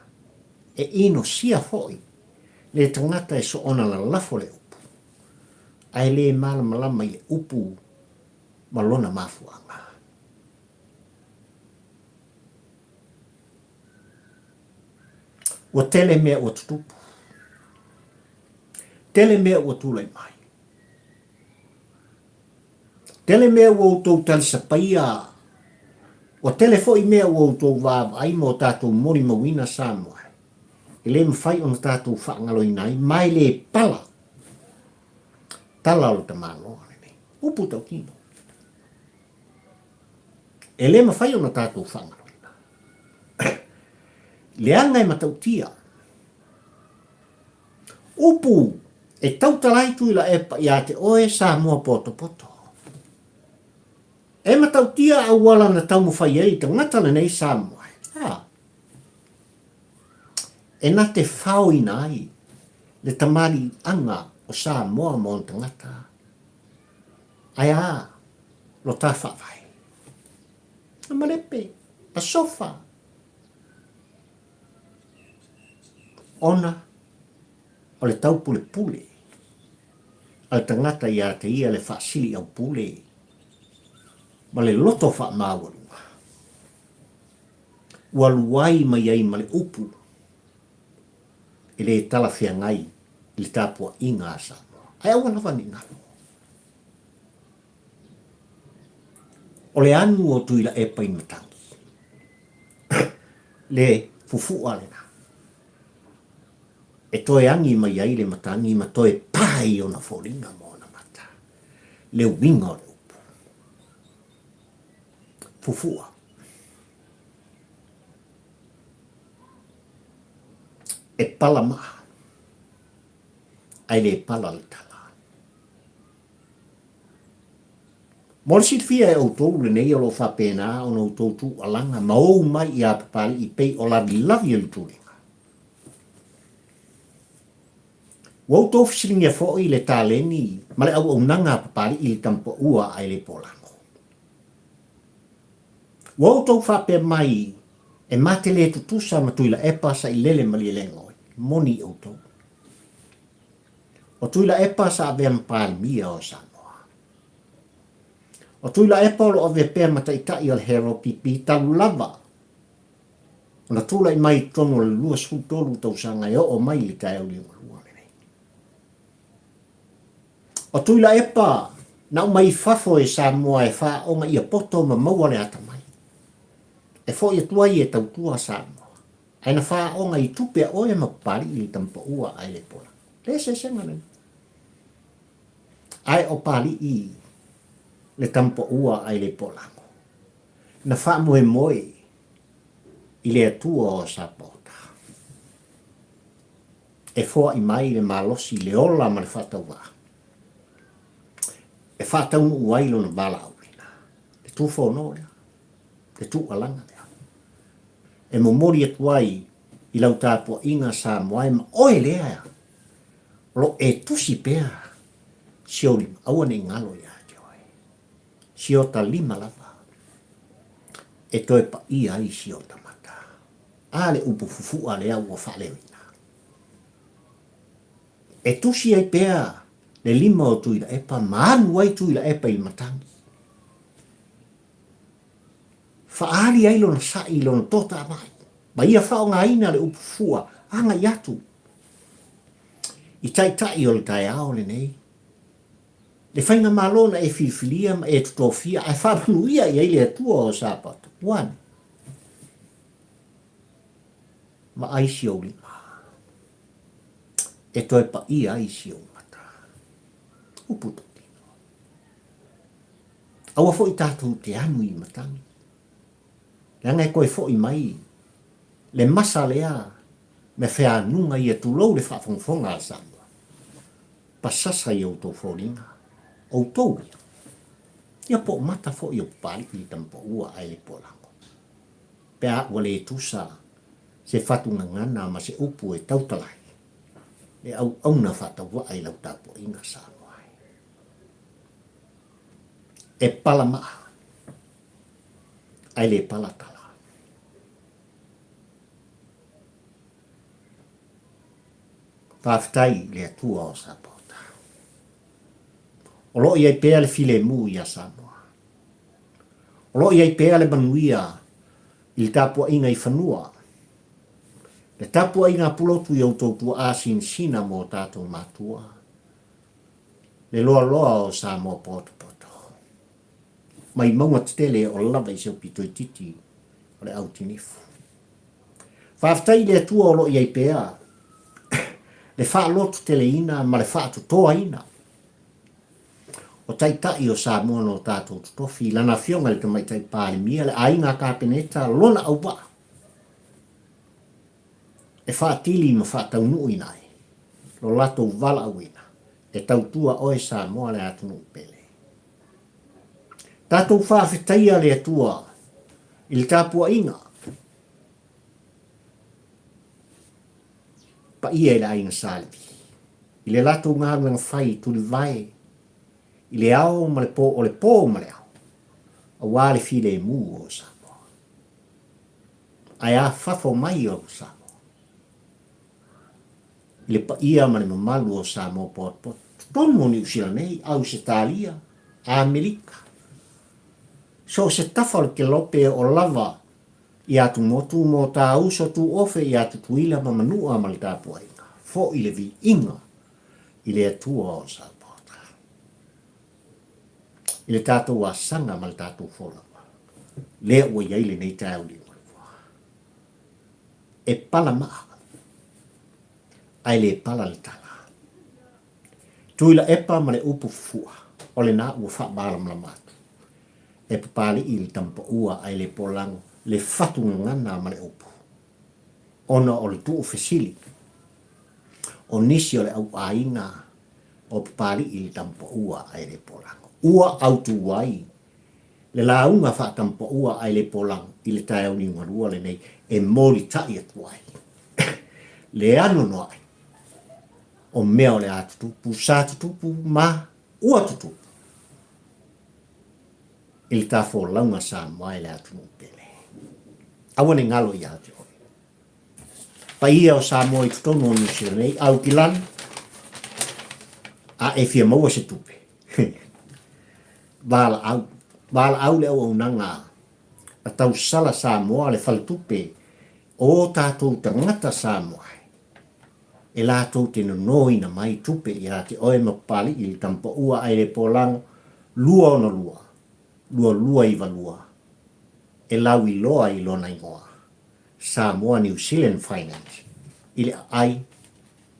E inosia foi le tagata e soona lalafo le upu, ae le malamalama i le upu ma lona mafuaaga. Ua tele mea ua tutupu. Tele mea ua tulai mai. Tele mea ua outou talisapaia, ua tele foi mea ua outou vaavaai ma o tatou molimauina Samoa e le mafai ona tatou faagaloina ai ma e le pala tala o le tamaloa lenei. Upu tautino. E le mafai ona tatou faagaloina. Leaga e matautia. Upu e tautala ai Tuilaepa ia te oe Samoa potopoto. E matautia auala na taumafai ai tagata lenei Samoa. A. E na te faoina ai le tamaliiaga o Samoa ma ona tagata. Ae a lo ta faavae? A malepe, a sofa. Ona o le taupulepule a le tagata ia te ia le faasili aupule ma le loto faamaualuga, ua luai mai ai ma le upu e le talafeagai i le tapuaiga a Samoa. Ae aua lava ne i galo. O le anu o Tuilaepa i matagi. Le fufu'a lena. E toe agi mai ai le matagi ma toe pa i ona foliga ma ona mata. Le uiga o le upu. Fufu'a. E pala maa, ae le pala le tala. Mo le silafia e outou lenei o lo o faapena ona outou tuualaga ma ou mai iā Papalii pei o lavilavi o le tuliga. Ua outou fesiligia foi le taleni ma le auaunaga a Papalii i le tamapaua ae le polago. Ua outou faapea mai e ma te le tutusa ma Tuilaepa Sailele Malielegaoi, moni outou. O Tuilaepa sa avea ma Palemia o Samoa. O Tuilaepa o lo o avea pea ma Taitai o le HRPP talu lava ona tulai mai i totonu o le 23 tausaga e oo mai i le taeao liugalua lenei. O Tuilaepa na aumai i fafo e Samoa e faaaoga ia poto ma maua le atamai. E foi atu ai e tautua Samoa. Ae na faaaoga i tupe a oe ma Papalii le tamapaua ae le pola. Le eseesega lena. Ae o Palii le tamapaua ae le polago. Na faamoemoe i le Atua o Sapaota. E foai mai le malosi, le ola ma le faatauvaa e faataunuu ai lona valaauina, le tufono lea, le tuualaga lea, e momoli atu ai i lau tapuaiga Samoa e ma oe lea o lo o e tusi pea si ou lima, aua ne i galo ia te oe, si ota lima lava e toe paia ai si ota mata. A le upu fufu'a lea ua faaleoina. E tusi ai pea le lima o Tuilaepa ma alu ai Tuilaepa i le matagi. Faaali ai lona sa'i i lona toatamai, ma ia faaaogaina le upu fufu'a agai atu i taitai o le taeao lenei. Le faigamalo na e filifilia ma e totofia ae faamanuia i ai le Atua o Sapatu. Ua ane? Vaai si ou lima. E toe paia ai si ou mata. Upu tautino. Aua foi tatou te anu i matagi. Leaga e toe foi mai le masa lea me feanuga ia tulou le faafogafoga a Samoa. Pasasa i outou foliga, outou ia. Ia po o mata foi o Papalii le tamapaua ae le polago. Pe a ua le tusa se fatu gagana ma se upu e tautala ai le auauna faatauvaa i lau tapuaiga Samoa e. E pala maa, ae le pala tala. Faafetai i le Atua o Sapaota. O lo o i ai pea le filemu iā Samoa. O lo o i ai pea le manuia i le tapuaiga i fanua, le tapuaiga a Pulotu i outou tuaa sinasina mo tatou matua, le loaloa o Samoa potopoto. Mai mauga tetele o lava i se pito itiiti o le autinifu. Faafetai i le Atua o lo o i ai pea le faalototeleina ma le faatotoaina o Taitai o Samoa no tatou totofi, lana Afioga i le Tamaitai Palemia, le Aiga Kapeneta, lona auvaa e faatili ma faataunuuina ai lo latou valaauina e tautua oe Samoa le atunuu pele. Tatou faafetaia le Atua i le tapuaiga paia i le aiga Sa Levi, i le latou galuega fai tulivae i le ao ma le po, o le po ma le ao, aua le filemu o Samoa. Ae a fafo mai o Samoa, i le paia ma le mamalu o Samoa potopoto, totonu o Niu Sila nei, Ausetalia, Amerika, so o se tafa o le kelope o lava i atumotu mō tā uso tūofe i a Tutuila ma Manua ma le tapuaiga, foi le viiga i le Atua o Sapaota. i le tatou asaga ma le tatou folauga lea ua i ai lenei taeao liugalua. E pala maa ae le pala le tala. Tuilaepa ma le upu fufua, o lena ua faamalamalama atu. E papalii le tamapaua ae le polago le fatu gagana ma le upu, ona o le tuufesili o nisi o le au aiga o Papalii le tamapaua ae le polago. Ua autu ai le lauga faatamapaua ae le polago i le taeao liugalua lenei e molitai atu ai le anoanoai o mea o le a tutupu, sa tutupu ma ua tutupu i le ta folauga Samoa e le atunuu pele. Aua ne galo ia te oe. Paia o Samoa i totonu o Niu Sila nei, Aukilani, a e fia maua se tupe. Valaau, valaau le auaunaga a tausala Samoa le faletupe o tatou tagata Samoa e latou te nonoina mai tupe ia te oe ma Papali'i le Tamapaua ae le Polago 262 2292 e lauiloa i lona igoa Samoa New Zealand Finance i le aai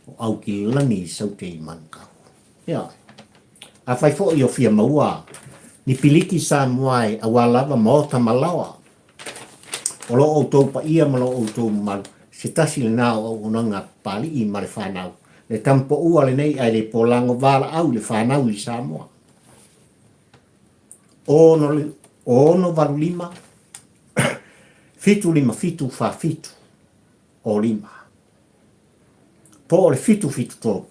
o Aukilani i Saute i Manukau. Ioe. Afai foi o fia maua ni piliki Samoa e aua lava maota ma laoa o lo outou paia ma lo outou mamalu, se tasi lena o auaunaga a Papali'i ma le fanau, le tamapoua lenei ae le polago valaau i le fanau i Samoa. 685 757 47 o 5 po o le 773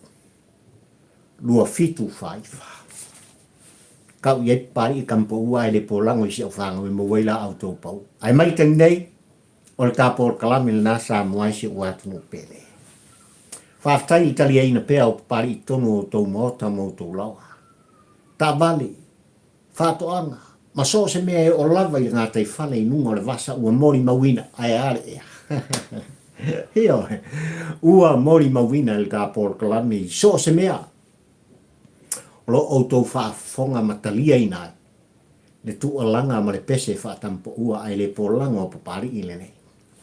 2749. Kau i ai Papali'i Kamapaua ae le polago i si au fanau e maua ai la outou pau. Ae mai le taimi nei, o le ta polokalame lena Samoa e si ou atunuu pele. Faafetai i le taliaina pea o Papali'i i totonu o outou maota ma outou laoa. Taavale, faatoaga, ma so o se mea e oo lava i le gataifale i luga o le vasa ua molimauina, ae a le ea? Ioe, ua molimauina e le ta polokalame i so o se mea o lo outou faafofoga ma taliaina ai le tuualaga ma le pese faatampaua ae le polago a Papali'i lenei.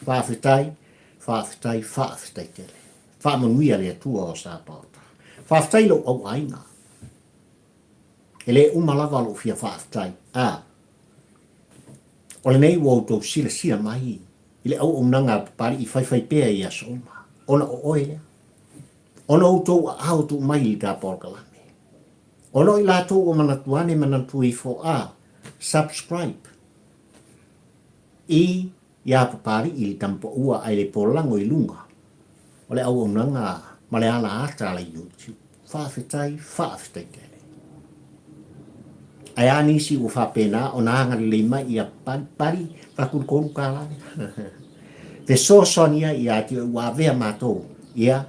Faafetai, faafetai, faafetai tele. Faamanuia le Atua o Sapaota. Faafetai i lou au aiga. E le uma lava lou fia faafetai. A, o lenei ua outou silasila mai i le auaunaga a Papali'i faifaipea i aso uma, ona o oe lea. Ona outou aao tuu mai i le ta polokalame. Ona o i latou ua manatu ane manatu ifo a, subscribe i iā Papali'i le tamapaua ae le polago i luga o le auaunaga ma le ala ata a le YouTube. Faafetai, faafetai tele. Ae a nisi ua faapena ona agalelei mai ia Pali, Pali, faatulutolu tala lea. Fesoasoani ai ia te oe ua avea matou, ia,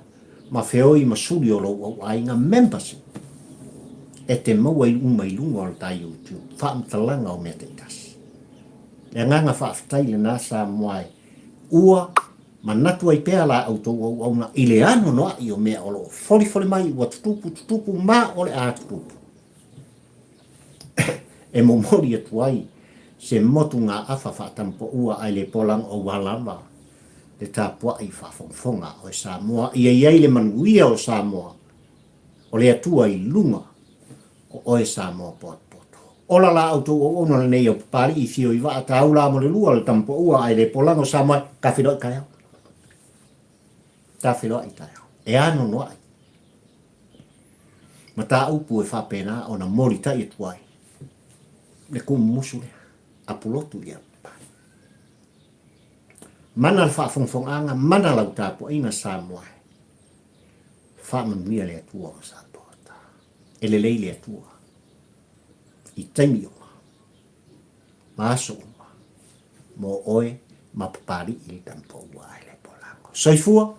ma feoi ma suli o lou au aiga membership e te maua i uma i luga o le ta YouTube faamatalaga o mea taitasi. Le agaga faafetai lena Samoa e ua manatu ai pea la outou auauna i le anoanoai o mea o lo o folifoli mai ua tutupu tutupu ma o le a tutupu e momoli atu ai se motugaafa faatampaua ae le polago aua lava le tapuai faafogafoga a oe Samoa ia i ai le manuia o Samoa o le Atua i luga o oe Samoa potopoto. Ola la outou auauna lenei au Papali'i fio i vaa taula mo le lua le tamapaua ae le polago Samoa ta feiloai taeao. Ta feiloai taeao. E anoanoai mataupu e faapena ona molitai atu ai le kumumusu lea apulotu ia Papali'i. Mana le faafogafogaaga, mana lau tapuaiga Samoa e. Faamanuia le Atua o Sapaota. E lelei le Atua i taimi uma ma aso uma mo oe ma Papali'i le tamapaua ae le polago. Soifua,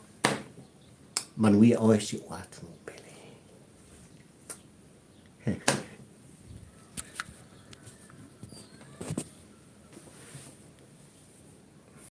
manuia oe si ou atunuu pele.